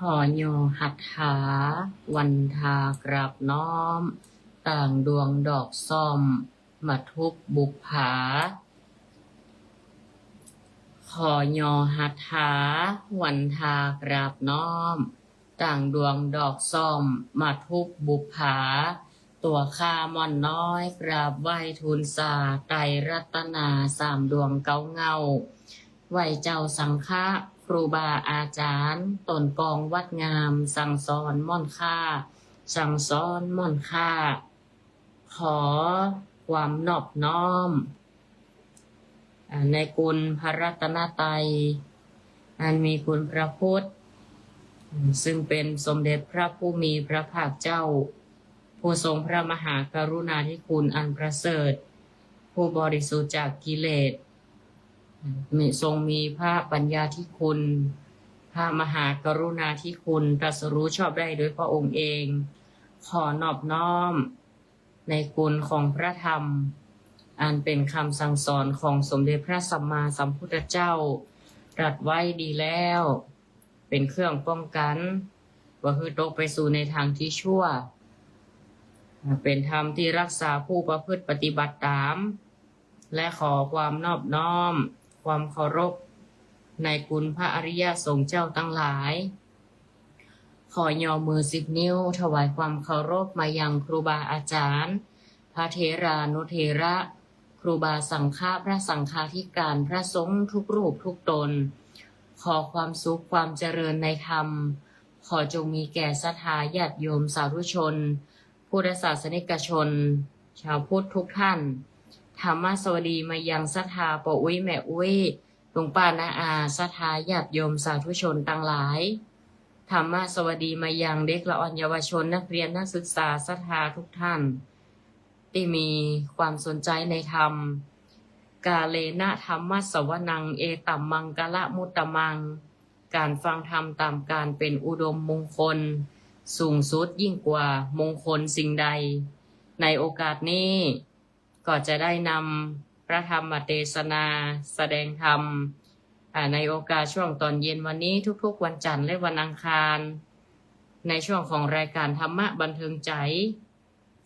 ຂໍຍໍຮັດຖາ ວັນທາກາບນ້ອມ ຕ່າງດວງດອກສ້ອມ ມາທຸບບຸບຜາ. ຂໍຍໍຮັດຖາ ວັນທາກາບນ້ອມ ຕ່າງດວງດອກສ້ອມ ມາທຸບບຸບຜາ. ຕົວຂ້າມ່ອນນ້ອຍ ກາບໄຫວ້ທູນສາ ໄຕລັດຕະນາສາມດວງເກົ້າເງົ້າ ໄຫວ້ເຈົ້າສັງຄະ ຄູບາອາຈານ ຕົ້ນກອງວັດງາມ ສັ່ງສອນມ່ອນຄ່າ ສັ່ງສອນມ່ອນຄ່າ. ຂໍຄວາມນອບນ້ອມ ໃນຄຸນພະລັດຕະນະໄຕ ອັນມີຄຸນພະພຸດ ຊຶ່ງເປັນສົມເດັດພະຜູ້ມີພະພາກເຈົ້າ ຜູ້ຊົງພະມະຫາກະລຸນາທິຄຸນອັນປະເສີດ ຜູ້ບໍລິສຸດຈາກກິເລດ ມີ ຊົງມີພະປັນຍາທິຄຸນ ພະມະຫາກະລຸນາທິຄຸນ ຕັດສະຮູ້ຊອບໄດ້ໂດຍພະອົງເອງ. ຂໍນອບນ້ອມ ໃນຄຸນຂອງພະທຳ ອັນເປັນຄຳສັ່ງສອນຂອງສົມເດັດພະສຳມາສຳພຸດທະເຈົ້າ ຕລັດໄວ້ດີແລ້ວ ເປັນເຄື່ອງປ້ອງກັນ ບໍ່ໃຫ້ຕົກໄປສູ່ໃນທາງທີ່ຊົ່ວ ເປັນທຳທີ່ຮັກສາຜູ້ປະພຶດປະຕິບັດຕາມ ແລະ ຂໍຄວາມນອບນ້ອມ ຄວາມເຄົາລົບ ໃນຄຸນພະອະລິຍະສົງເຈົ້າທັງຫຼາຍ. ຂໍຍໍມືສິບນິ້ວ ຖວາຍຄວາມເຄົາລົບມາຍັງຄູບາອາຈານ ພະເຖລານຸເຖລະ ຄູບາສັງຄະ ພະສັງຄາທິການ ພະສົງທຸກຮູບທຸກຕົນ. ຂໍຄວາມສຸກຄວາມຈະເລີນໃນທຳ ຂໍຈົ່ງມີແກ່ສັດທາຍາດໂຍມສາທຸຊົນ ພຸດທະສາສະນິກະຊົນ ຊາວພຸດທຸກທ່ານ. ທຳມະສະຫວັດດີມາຍັງສັດທາພໍ່ອຸ້ຍແມ່ອຸ້ຍ ລຸງປ້ານ້າອາ ສັດທາຍາດໂຍມສາທຸຊົນທັງຫຼາຍ. ທຳມະສະຫວັດດີມາຍັງເດັກລະອ່ອນເຍົາວະຊົນ ນັກຮຽນນັກສຶກສາ ສັດທາທຸກທ່ານ ທີ່ມີຄວາມສົນໃຈໃນທຳ. ກາເລນະທຳມະສະວະນັງ ເອຕຳມັງກະລະມຸດຕະມັງ ການຟັງທຳຕາມການເປັນອຸດົມມົງຄົນ ສູງສຸດຍິ່ງກວ່າມົງຄົນສິ່ງໃດ. ໃນໂອກາດນີ້ ກໍຈະໄດ້ນຳພະທຳມະເທສະນາ ສະແດງທຳ ອາ ໃນໂອກາດຊ່ວງຕອນເຢັນວັນນີ້ ທຸກໆວັນຈັນ ແລະ ວັນອັງຄານ ໃນຊ່ວງຂອງລາຍການທຳມະບັນເທີງໃຈ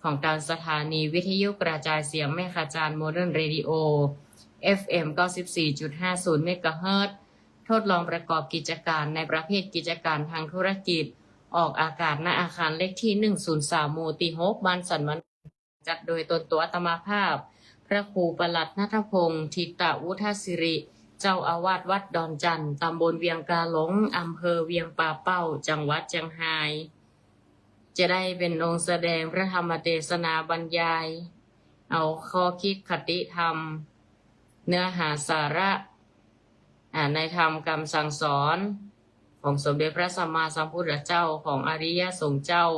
ຂອງທາງສະຖານີວິທະຍຸກະຈາຍສຽງແມ່ຂະຈານ Modern Radio ເອັຟເອັມ ເກົ້າສິບສີ່ຈຸດຫ້າສູນ ເມກາເຮີດ ທົດລອງປະກອບກິດຈະການໃນປະເພດກິດຈະການທາງທຸລະກິດ ອອກອາກາດ ນະ ອາຄານເລກທີໜຶ່ງສູນສາມ ໝູ່ທີຫົກ ບ້ານສັນວະນາ ຈັດໂດຍຕົນຕົວອາດຕະມາພາບ ພະຄູປະຫຼັດ ນັດທະພົງ ທິດຕະວຸດທະສິລິ ເຈົ້າອາວາດວັດດອນຈັນ ຕຳບົນວຽງກາຫຼົງ ອຳເພີວຽງປ່າເປົ້າ ຈັງຫວັດຈຽງຮາຍ. ຈະໄດ້ເປັນອົງສະແດງພະທຳມະເທສະນາບັນຍາຍ ເອົາຂໍ້ຄິດຄະຕິທຳ ເນື້ອຫາສາລະ ອາ ໃນທຳຄຳສັ່ງສອນຂອງສົມເດັດພະສຳມາສຳພຸດທະເຈົ້າ ຂອງອະລິຍະສົງເຈົ້າ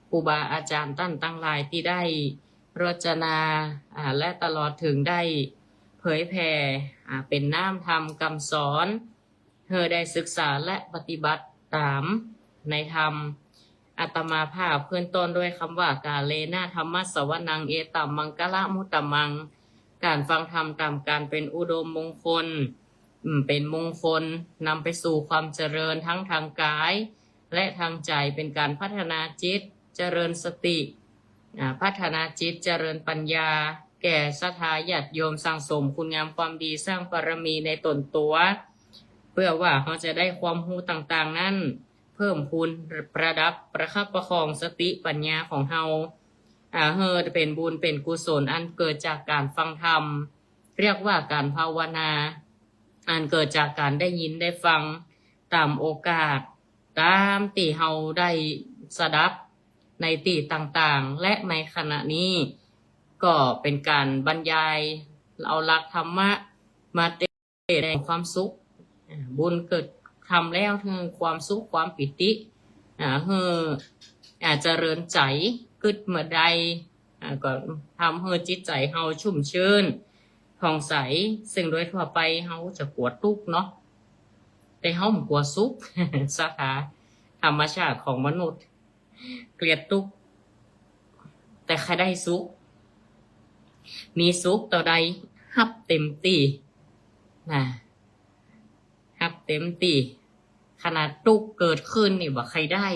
ຄູບາອາຈານທ່ານທັງຫຼາຍທີ່ໄດ້ລົດຈະນາ ອາ ແລະ ຕະຫຼອດເຖິງໄດ້ເຜີຍແຜ່ ອາ ເປັນນາມທຳຄຳສອນ ເຮົາໄດ້ສຶກສາ ແລະ ປະຕິບັດຕາມໃນທຳ. ອາດຕະມາພາບຂຶ້ນຕົ້ນດ້ວຍຄຳວ່າ ກາເລນະທຳມະສະວະນັງ ເອຕຳມັງກະລະມຸດຕະມັງ ການຟັງທຳຕາມການເປັນອຸດົມມົງຄົນ ເປັນມົງຄົນ ນຳໄປສູ່ຄວາມຈະເລີນທັງທາງກາຍ ແລະ ທາງໃຈ ເປັນການພັດທະນາຈິດ ຈະເລີນສະຕິ ອາ ພັດທະນາຈິດ ຈະເລີນປັນຍາ ແກ່ສັດທາຍາດໂຍມ ສັ່ງສົມຄຸນງາມຄວາມດີ ສ້າງບາລະມີໃນຕົນຕົວ ເພື່ອວ່າເຮົາຈະໄດ້ຄວາມຮູ້ຕ່າງໆນັ້ນ ເພີ່ມພູນ ປະດັບ ປະຄັບປະຄອງສະຕິປັນຍາຂອງເຮົາ ອາ ເຮົາເປັນບຸນເປັນກຸສົນ ອັນເກີດຈາກການຟັງທຳ ຮຽກວ່າການພາວະນາ ອັນເກີດຈາກການໄດ້ຍິນໄດ້ຟັງຕາມໂອກາດ ຕາມທີ່ເຮົາໄດ້ສະດັບໃນທີ່ຕ່າງໆ ແລະ ໃນຂະນະນີ້ກໍເປັນການບັນຍາຍເອົາຫຼັກທຳມະມາແຕ່ແດງຄວາມສຸກ ອາ ບຸນເກີດທຳແລ້ວເຖິງຄວາມສຸກຄວາມປີຕິ ອາ ເຮົາ ອາ ຈະເລີນໃຈ ຄຶດເມື່ອໃດ ອາ ກໍທຳໃຫ້ຈິດໃຈເຮົາຊຸ່ມຊື່ນ ຜ່ອງໃສ ຊຶ່ງໂດຍທົ່ວໄປເຮົາຈະກົວທຸກເນາະ ແຕ່ເຮົາບໍ່ກົວສຸກ ສາຂາທຳມະຊາດຂອງມະນຸດ ກຽດທຸກ ແຕ່ໃຄ່ໄດ້ສຸກ ມີສຸກເທົ່າໃດ ຮັບເຕັມທີ່ນະ ຮັບເຕັມທີ່ ໃ ຂະໜາດທຸກເກີດຂຶ້ນນີ້ບໍ່ໃຄ່ໄດ້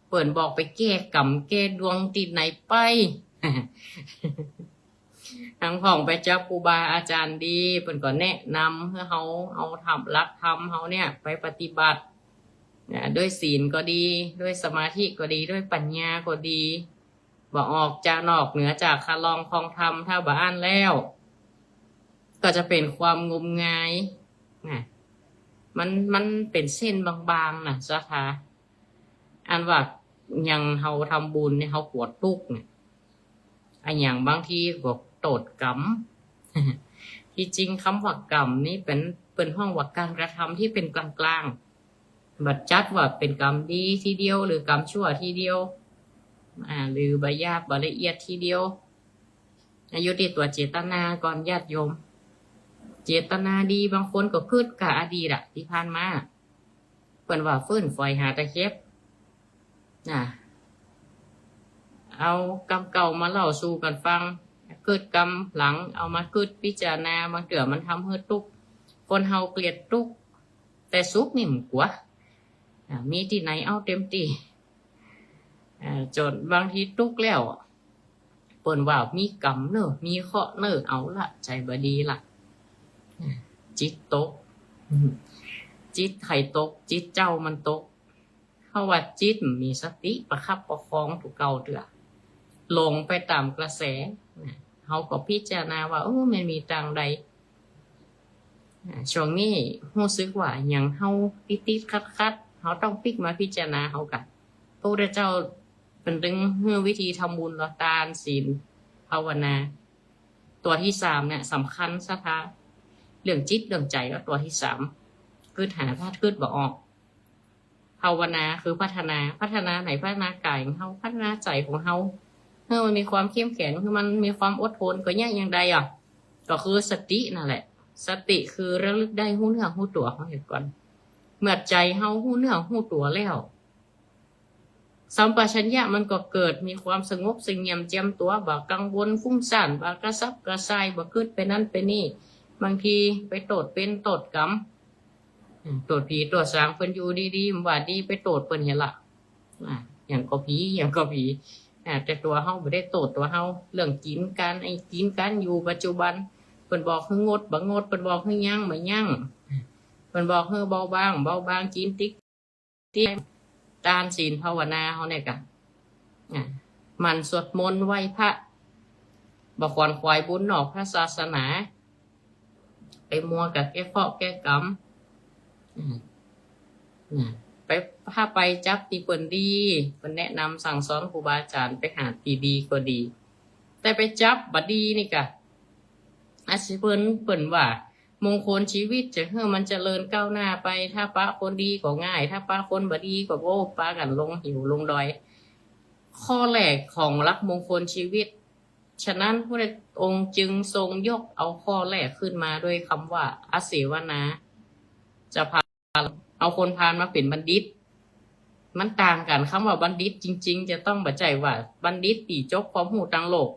ເພິ່ນບອກໄປແກ້ກຳແກ້ດວງທີ່ໃດໄປ. ທາງຫ້ອງໄປຈັບຄູບາອາຈານດີ ເພິ່ນກໍແນະນຳໃຫ້ເຮົາເອົາທຳ ຫຼັກທຳເຮົາເນຍໄປປະຕິບັດ ນະ ດ້ວຍສິນກໍດີ ດ້ວຍສະມາທິກໍດີ ດ້ວຍປັນຍາກໍດີ ບໍ່ອອກຈາກ ນອກເໜືອຈາກຄັນລອງຂອງທຳ ຖ້າບໍ່ອ່ານແລ້ວ ກໍຈະເປັນຄວາມງົມງາຍນະ ມັນ ມັນເປັນເສັ້ນບາງໆນະ ສະຖາ ອັນວ່າຫຍັງເຮົາທຳບຸນນີ້ ເຮົາກວດທຸກນະ ອັນຫຍັງບາງທີກໍໂທດກຳ ທີ່ຈິງຄຳວ່າກຳນີ້ເປັນ ເພິ່ນຮ້ອງວ່າການກະທຳທີ່ເປັນກາງໆ ບໍ່ຈັດວ່າເປັນກຳດີທີດຽວ ຫຼືກຳຊົ່ວທີດຽວ ອາ ຫຼືບໍ່ຫຍາບບໍ່ລະອຽດທີດຽວ ຢູ່ທີ່ຕົວເຈດຕະນາກ່ອນ ຍາດໂຍມ ເຈດຕະນາດີ ບາງຄົນກໍຄຶດກະອະດີດອະ ທີ່ຜ່ານມາ ເພິ່ນວ່າຟື້ນຝອຍຫາຕະເຂັບ ນະ ເອົາກຳເກົ່າມາເລົ່າສູ່ກັນຟັງ ຄຶດກຳຫຼັງ ເອົາມາຄຶດພິຈາລະນາ ບາງເທື່ອມັນທຳໃຫ້ທຸກ ຄົນເຮົາກຽດທຸກ ແຕ່ສຸກນີ້ມັນກົວ ນະ ມີທີ່ໃດເອົາເຕັມທີ່ ອາ ຈົນບາງທີທຸກແລ້ວ ເພິ່ນວ່າມີກຳເນີ ມີເຄາະເນີ ເອົາລະ ໃຈບໍ່ດີລະ ອາ ຈິດຕົກ ອາ ຈິດໃຜຕົກ? ຈິດເຈົ້າມັນຕົກ. ເຮົາວ່າຈິດມີສະຕິປະຄັບປະຄອງຕົວເກົ່າເທື່ອ ຫຼົງໄປຕາມກະແສ ນະ ເຮົາກໍພິຈາລະນາວ່າ ເອີ ແມ່ນມີຕາງໃດ? ອາ ຊ່ວງນີ້ຮູ້ສຶກວ່າຫຍັງເຮົາຕິດໆຂັດໆ ເຮົາຕ້ອງປິກມາພິຈາລະນາເຮົາກະ ພະພຸດທະເຈົ້າເພິ່ນຈຶ່ງຮູ້ວິທີທຳບຸນເນາະ ທານ ສິນ ພາວະນາ. ຕົວທີສາມເນຍສຳຄັນສະຖາ ເລື່ອງຈິດເລື່ອງໃຈເນາະ ຕົວທີສາມ ຄຶດຫາ ຄຶດບໍ່ອອກ. ພາວະນາຄືພັດທະນາ ພັດທະນາໃນ ພັດທະນາກາຍຂອງເຮົາ ພັດທະນາໃຈຂອງເຮົາ ໃຫ້ມັນມີຄວາມເຂັ້ມແຂງ ໃຫ້ມັນມີຄວາມອົດທົນ ກໍຍາກຢ່າງໃດອະ ກໍຄືສະຕິນັ້ນແຫຼະ. ສະຕິຄືລະລຶກໄດ້ ຮູ້ເນື້ອຮູ້ຕົວເຮົາເຮັດກ່ອນ. ເມື່ອໃຈເຮົາຮູ້ເນື້ອຮູ້ຕົວແລ້ວ ສຳປະຊັນຍະມັນກໍເກີດ ມີຄວາມສະຫງົບສະຫງຽມ ຈຽມຕົວ ບໍ່ກັງວົນຟຸ້ງສ້ານ ບໍ່ກະສັບກະສ່າຍ ບໍ່ຄຶດໄປນັ້ນໄປນີ້ ບາງທີໄປໂທດເວນໂທດກຳ ໂທດຜີໂທດສາງ ເພິ່ນຢູ່ດີໆ ວ່າດີໄປໂທດເພິ່ນຫັ້ນລະ ອາ ຫຍັງກໍຜີ ຫຍັງກໍຜີ ອາ ແຕ່ຕົວເຮົາບໍ່ໄດ້ໂທດຕົວເຮົາ. ເລື່ອງກິນ ການໄອ້ກິນ ການຢູ່ປັດຈຸບັນ ເພິ່ນບອກໃຫ້ງົດ ບໍ່ງົດ ເພິ່ນບອກໃຫ້ຍັງ ບໍ່ຍັງ ເພິ່ນບອກໃຫ້ເບົາບາງ ເບົາບາງ ກິນຕິກ ທີ່ທານ ສິນ ພາວະນາເຮົານີ້ກະ ອາ ໝັ່ນສວດມົນໄຫວ້ພະ ບໍ່ຂວນຂວາຍບຸນນອກພະສາສະໜາ ໄປມົວກະແກ້ເຄາະແກ້ກຳ ອາ ນະ ໄປ ຖ້າໄປຈັບທີ່ເພິ່ນດີ ເພິ່ນແນະນຳສັ່ງສອນ ຄູບາອາຈານ ໄປຫາທີ່ດີກໍດີ ແຕ່ໄປຈັບບໍ່ດີນີ້ກະ ອາດຊິເພິ່ນ ເພິ່ນວ່າ ມົງຄົນຊີວິດຈະເຮັດໃຫ້ມັນຈະເລີນກ້າວໜ້າໄປ ຖ້າປະຄົນດີກໍງ່າຍ ຖ້າປະຄົນບໍ່ດີກໍ ໂອ້ ພາກັນລົງຫິວລົງດອຍ. ຂໍ້ແລກຂອງຫຼັກມົງຄົນຊີວິດ ສະນັ້ນ ພະພຸດທະອົງຈຶ່ງຊົງຍົກເອົາຂໍ້ແລກຂຶ້ນມາດ້ວຍຄຳວ່າ ອະເສວະນາ ຈະພາ ເອົາຄົນພານມາເປັນບັນດິດ ມັນຕ່າງກັນ. ຄຳວ່າບັນດິດຈິງໆ ຈະຕ້ອງເຂົ້າໃຈວ່າ ບັນດິດຕີຈົບຄວາມຮູ້ທາງໂລກ.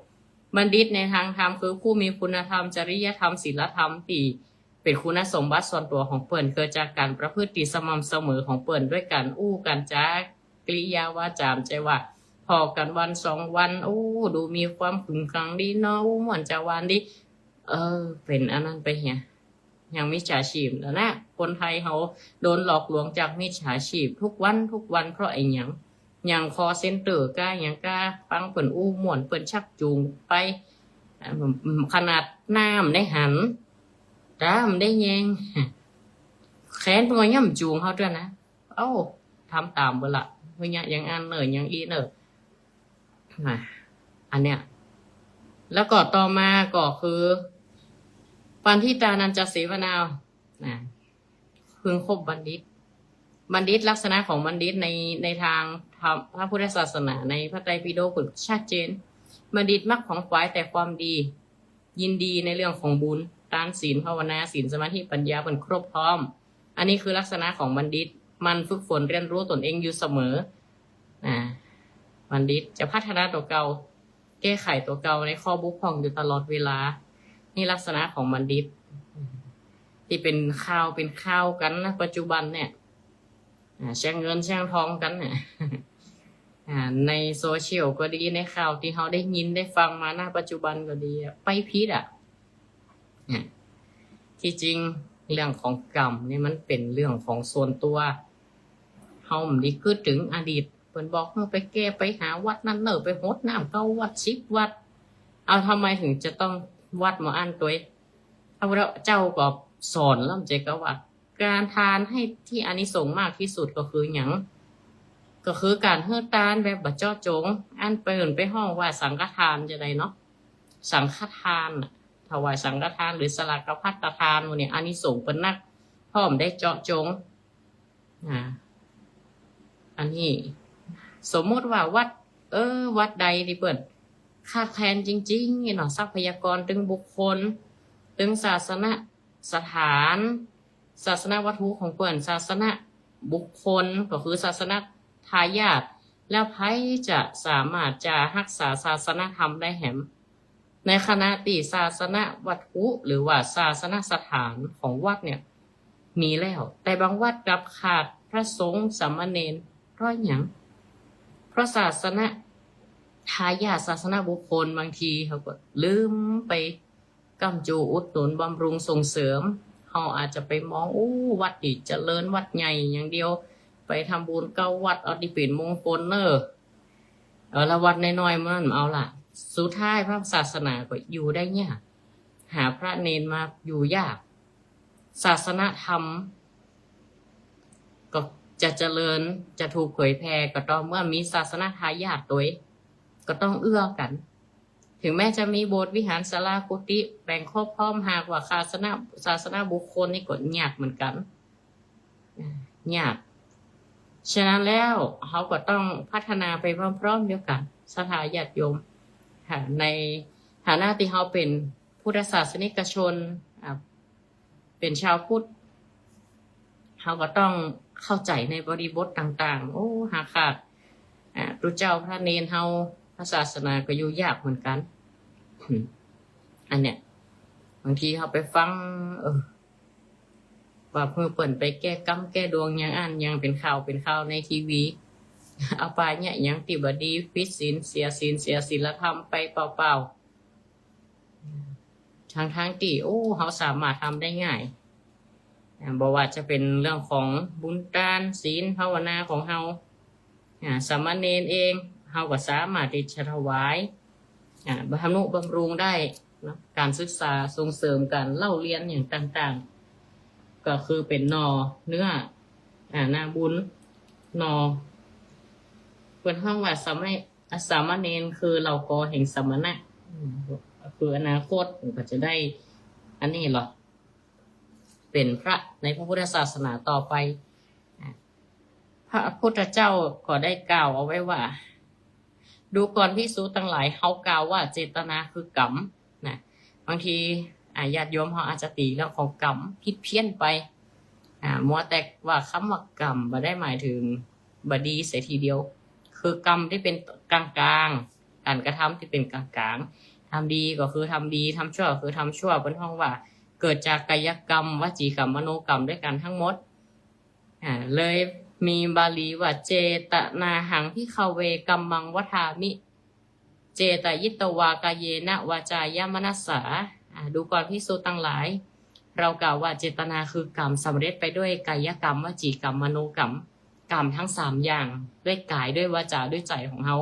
ບັນດິດໃນທາງທຳ ຄືຜູ້ມີຄຸນນະທຳ, ຈະລິຍະທຳ, ສິນລະທຳ ທີ່ເປັນຄຸນນະສົມບັດສ່ວນຕົວຂອງເພິ່ນ ເກີດຈາກການປະພຶດທີ່ສະໝ່ຳສະເໝີຂອງເພິ່ນ ດ້ວຍການອູ້ການຈາ, ກິລິຍາວາຈາ ບໍ່ໃຊ່ວ່າພໍ້ກັນວັນສອງວັນ ໂອ້ ດູມີຄວາມຂຶງຂັງດີເນາະ, ໂອ້ ມ່ວນຈາວານດີ. ເອີ ເປັນອັນນັ້ນໄປເຫຍ. ຍັງມິດສາຊີບນັ້ນນະ ຄົນໄທເຮົາໂດນຫຼອກລວງຈາກມິດສາຊີບທຸກວັນ ທຸກວັນ ເພາະອີ່ຫຍັງ? ຫຍັງຄໍເຊັນເຕີກາຫຍັງກາ ຟັງເພິ່ນອູ້ມ່ວນ ເພິ່ນຊັກຈູງໄປ ອາ ຂະໜາດນ້ຳໃນຫັ້ນ ຕາມໄດ້ແຍງ ແຂນເພິ່ນກໍຍ່ຳຈູງເຮົາຕົວະນະ. ເອົ້າ ທຳຕາມເບິ່ງລະ ເຮີຍະ ຫຍັງອັນເນີ ຫຍັງອີເນີ ນະ ອັນເນີ້ຍ. ແລ້ວກໍຕໍ່ມາກໍຄື ປັນທິຕານັນຈະເສວະນາ ນະ ເພິ່ງຄົບບັນດິດ. ບັນດິດ ລັກສະນະຂອງບັນດິດໃນ ໃນທາງທຳ ພະພຸດທະສາສະໜາ ໃນພະໄຕປິໂດກ ເພິ່ນຊັດເຈນ. ບັນດິດມັກຂວນຂວາຍແຕ່ຄວາມດີ, ຍິນດີໃນເລື່ອງຂອງບຸນ, ທານ, ສິນ, ພາວະນາ, ສິນ, ສະມາທິ, ປັນຍາ ເພິ່ນຄົບພ້ອມ. ອັນນີ້ຄືລັກສະນະຂອງບັນດິດ, ໝັ່ນຝຶກຝົນຮຽນຮູ້ຕົນເອງຢູ່ສະເໝີ. ອາ ບັນດິດຈະພັດທະນາຕົວເກົ່າ, ແກ້ໄຂຕົວເກົ່າໃນຂໍ້ບົກຜ່ອງຢູ່ຕະຫຼອດເວລາ. ນີ້ລັກສະນະຂອງບັນດິດ ທີ່ເປັນຂ່າວເປັນຄາວກັນນະ ປັດຈຸບັນເນີ້ຍ. ອ່າ ແຊງເງິນແຊງທອງກັນນະ ອ່າ ໃນໂຊຊຽວກໍດີ ໃນຂ່າວທີ່ເຮົາໄດ້ຍິນໄດ້ຟັງມາ ນະ ປັດຈຸບັນກໍດີ ໄປຜິດອະ ອ່າ ທີ່ຈິງເລື່ອງຂອງກຳນີ້ມັນເປັນເລື່ອງຂອງສ່ວນຕົວ ເຮົາບໍ່ໄດ້ຄິດເຖິງອະດີດ ເພິ່ນບອກໃຫ້ໄປແກ່ໄປຫາວັດນັ້ນເນີ ໄປຫົດນ້ຳເກົ້າວັດສິບວັດ ເອົາ ທຳໄມເຖິງຈະຕ້ອງວັດໝໍອັນຕົວເອງ? ພະພຸດທະເຈົ້າກໍສອນລຳເຈກະວ່າ ການທານໃຫ້ທີ່ອານິສົງມາກທີ່ສຸດກໍຄືຫຍັງ? ກໍຄືການໃຫ້ທານແບບບໍ່ເຈາະຈົງ ອັນເພິ່ນໄປຮ້ອງວ່າສັງຄະທານຈັ່ງໃດເນາະ ສັງຄະທານນະ ຖວາຍສັງຄະທານ ຫຼື ສະຫຼາກະພັດຕະທານ ໝູ່ນີ້ ອານິສົງເພິ່ນໜັກ ພ້ອມໄດ້ເຈາະຈົງ ອ່າ ອັນນີ້ ສົມມຸດວ່າວັດ ເອີ ວັດໃດທີ່ເພິ່ນຂາດແຄນຈິງໆເນາະ ຊັບພະຍາກອນ ເຖິງບຸກຄົນ ເຖິງສາສະນະສະຖານ ສາສະນະວັດຖຸຂອງເພິ່ນ ສາສະນະບຸກຄົນ ກໍຄືສາສະນະທາຍາດ ແລ້ວໃຜຈະສາມາດຈະຮັກສາສາສະນະທຳໄດ້ແຮມ? ໃນຂະນະທີ່ສາສະນະວັດຖຸ ຫຼືວ່າສາສະນະສະຖານຂອງວັດເນ່ຍມີແລ້ວ ແຕ່ບາງວັດກັບຂາດພະສົງ ສາມະເນນ ເພາະຫຍັງ? ເພາະສາສະນະທາຍາດ ສາສະນະບຸກຄົນ ບາງທີເຮົາກໍລືມໄປ ກຳຈູອຸດໜູນບຳລຸງສົ່ງເສີມ ເຮົາອາດຈະໄປມອງ ໂອ້ ວັດນີ້ຈະເລີນ ວັດໃຫຍ່ຢ່າງດຽວ ໄປທຳບຸນເກົ້າວັດ ເອົາທີ່ເປັນມົງຄົນເນີ ເອີ ລະວັດນ້ອຍໆ ມັນເອົາລະ ສຸດທ້າຍພະສາສະໜາກໍຢູ່ໄດ້ຍາກ ຫາພະເນນມາຢູ່ຍາກ ສາສະນະທຳກໍຈະຈະເລີນ ຈະຖືກເຜີຍແຜ່ ກໍຕໍ່ເມື່ອມີສາສະນະທາຍາດໂຕເອງ ກໍຕ້ອງເອື້ອກັນ. ເຖິງແມ້ຈະມີໂບດວິຫານສາລາກຸຕິແບ່ງຄອບຄອງ ຫາກວ່າສາສະນະ ສາສະນະບຸກຄົນນີ້ກໍຍາກເໝືອນກັນ ຍາກ. ສະນັ້ນແລ້ວ ເຮົາກໍຕ້ອງພັດທະນາໄປພ້ອມໆດຽວກັນ ສັດທາຍາດໂຍມ ໃນຖານະທີ່ເຮົາເປັນພຸດທະສາສະນິກະຊົນ ເປັນຊາວພຸດ ເຮົາກໍຕ້ອງເຂົ້າໃຈໃນບໍລິບົດຕ່າງໆ ໂອ້ ຫາຂາດ ອ່າ ຕຸເຈົ້າພະເນນເຮົາ ພະສາສະໜາກໍຢູ່ຍາກເໝືອນກັນ. ອັນເນີ້ຍ ບາງທີເຮົາໄປຟັງ ເອີ ວ່າເພິ່ນໄປແກ້ກຳແກ້ດວງຫຍັງ ອັນຫຍັງເປັນຂ່າວ ເປັນຂ່າວໃນທີວີ ອະບາຍະຫຍັງທີ່ບໍ່ດີ ຜິດສິນ ເສຍສິນ ເສຍສິນລະທຳໄປເປົ່າໆ. ທັງໆທີ່ ໂອ້ ເຮົາສາມາດທຳໄດ້ງ່າຍ ອ່າ ບໍ່ວ່າຈະເປັນເລື່ອງຂອງບຸນທານ ສິນ ພາວະນາຂອງເຮົາ ອ່າ ສາມະເນນເອງ ເຮົາກໍສາມາດທີ່ຈະຖວາຍ ອ່າ ທຳນຸບຳລຸງໄດ້ເນາະ ການສຶກສາສົ່ງເສີມ ການເລົ່າລຽນຫຍັງຕ່າງໆ ກໍຄືເປັນໜໍ່ເນື້ອ ອ່າ ນາບຸນ ໜໍ່ ເພິ່ນຮ້ອງວ່າສາມະ ອາ ສາມະເນນຄືເຫຼົ່າກໍແຫ່ງສະມະນະ ອືມ ຄືອະນາຄົດກໍຈະໄດ້ອັນນີ້ເນາະ ເປັນພະໃນພະພຸດທະສາສະໜາຕໍ່ໄປ. ອາ ພະພຸດທະເຈົ້າກໍໄດ້ກ່າວເອົາໄວ້ວ່າ ດູກ່ອນພິກຂຸທັງຫຼາຍ ເຮົາກ່າວວ່າເຈດຕະນາຄືກຳນະ. ບາງທີ ອາ ຍາດໂຍມເຮົາອາດຈະຕີເລື່ອງຂອງກຳຜິດພຽນໄປ ອາ ມົວແຕ່ວ່າຄຳວ່າກຳບໍ່ໄດ້ໝາຍເຖິງ ບໍ່ດີເສຍທີດຽວ ຄືກຳທີ່ເປັນກາງໆ ການກະທຳທີ່ເປັນກາງໆ ທຳດີກໍຄືທຳດີ ທຳຊົ່ວກໍຄືທຳຊົ່ວ ເພິ່ນຮ້ອງວ່າເກີດຈາກກາຍະກຳ ວະຈີກຳ ມະໂນກຳດ້ວຍກັນທັງໝົດ ອາ ເລີຍມີບາລີວ່າ ເຈຕະນາຫັງ ພິກຂະເວ ກຳມັງ ວັດຖາມິ ເຈຕະຍິດຕະວາ ກາເຍນະ ວາຈາຍະ ມະນະສາ ອາ ດູກ່ອນພິກຂຸທັງຫຼາຍ ເຮົາກ່າວວ່າເຈດຕະນາຄືກຳ ສຳເລັດໄປດ້ວຍກາຍະກຳ ວະຈີກຳ ມະໂນກຳ ກຳທັງສາມຢ່າງ ດ້ວຍກາຍ ດ້ວຍວາຈາ ດ້ວຍໃຈຂອງເຮົາ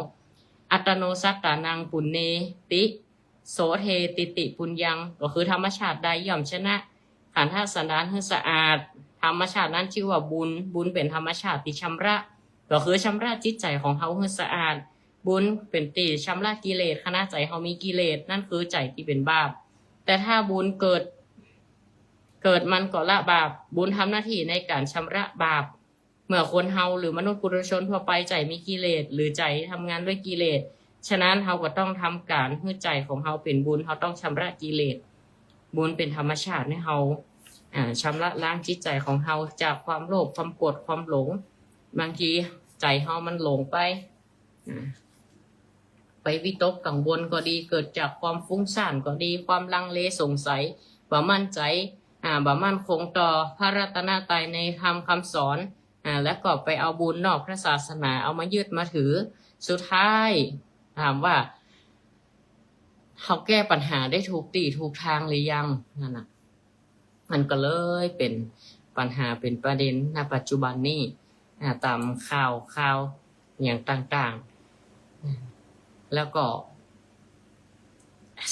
ອັດຕະໂນສັດຕານັງ ປຸນເນຕິ ໂສເທຕິຕິປຸນຍັງ ກໍຄືທຳມະຊາດໃດຍ່ອມຊະນະ ຂັນທະສັນດານໃຫ້ສະອາດ ທຳມະຊາດນັ້ນຊື່ວ່າບຸນ ບຸນເປັນທຳມະຊາດທີ່ຊຳລະ ກໍຄືຊຳລະຈິດໃຈຂອງເຮົາໃຫ້ສະອາດ ບຸນເປັນທີ່ຊຳລະກິເລດ ຂະນະໃຈເຮົາມີກິເລດ ນັ້ນຄືໃຈທີ່ເປັນບາບ ແຕ່ຖ້າບຸນເກີດ ເກີດມັນກໍລະບາບ ບຸນທຳໜ້າທີ່ໃນການຊຳລະບາບ ເມື່ອຄົນເຮົາ ຫຼື ມະນຸດປຸຖຸຊົນທົ່ວໄປໃຈມີກິເລດ ຫຼື ໃຈທຳງານດ້ວຍກິເລດ ສະນັ້ນເຮົາກໍຕ້ອງທຳການໃຫ້ໃຈຂອງເຮົາເປັນບຸນ ເຮົາຕ້ອງຊຳລະກິເລດ ບຸນເປັນທຳມະຊາດໃຫ້ເຮົາ ອາ ຊຳລະລ້າງຈິດໃຈຂອງເຮົາຈາກຄວາມໂລບ ຄວາມໂກດ ຄວາມຫຼົງ ບາງທີໃຈເຮົາມັນຫຼົງໄປ ອາ ໄປວິຕົກກັງວົນກໍດີ ເກີດຈາກຄວາມຟຸ້ງສ້ານກໍດີ ຄວາມລັງເລສົງໄສ ບໍ່ໝັ້ນໃຈ ອາ ບໍ່ໝັ້ນຄົງຕໍ່ພະລັດຕະນະໄຕໃນທຳຄຳສອນ ອາ ແລ້ວກໍໄປເອົາບຸນນອກພະສາສະໜາເອົາມາຍຶດມາຖື ສຸດທ້າຍຖາມວ່າ ເຮົາແກ້ປັນຫາໄດ້ຖືກທີ່ຖືກທາງຫຼືຍັງ? ນັ້ນນະ ມັນກໍເລີຍເປັນປັນຫາເປັນປະເດັນນະປັດຈຸບັນນີ້ ອາ ຕາມຂ່າວ ຂ່າວຫຍັງຕ່າງໆ ແລ້ວກໍ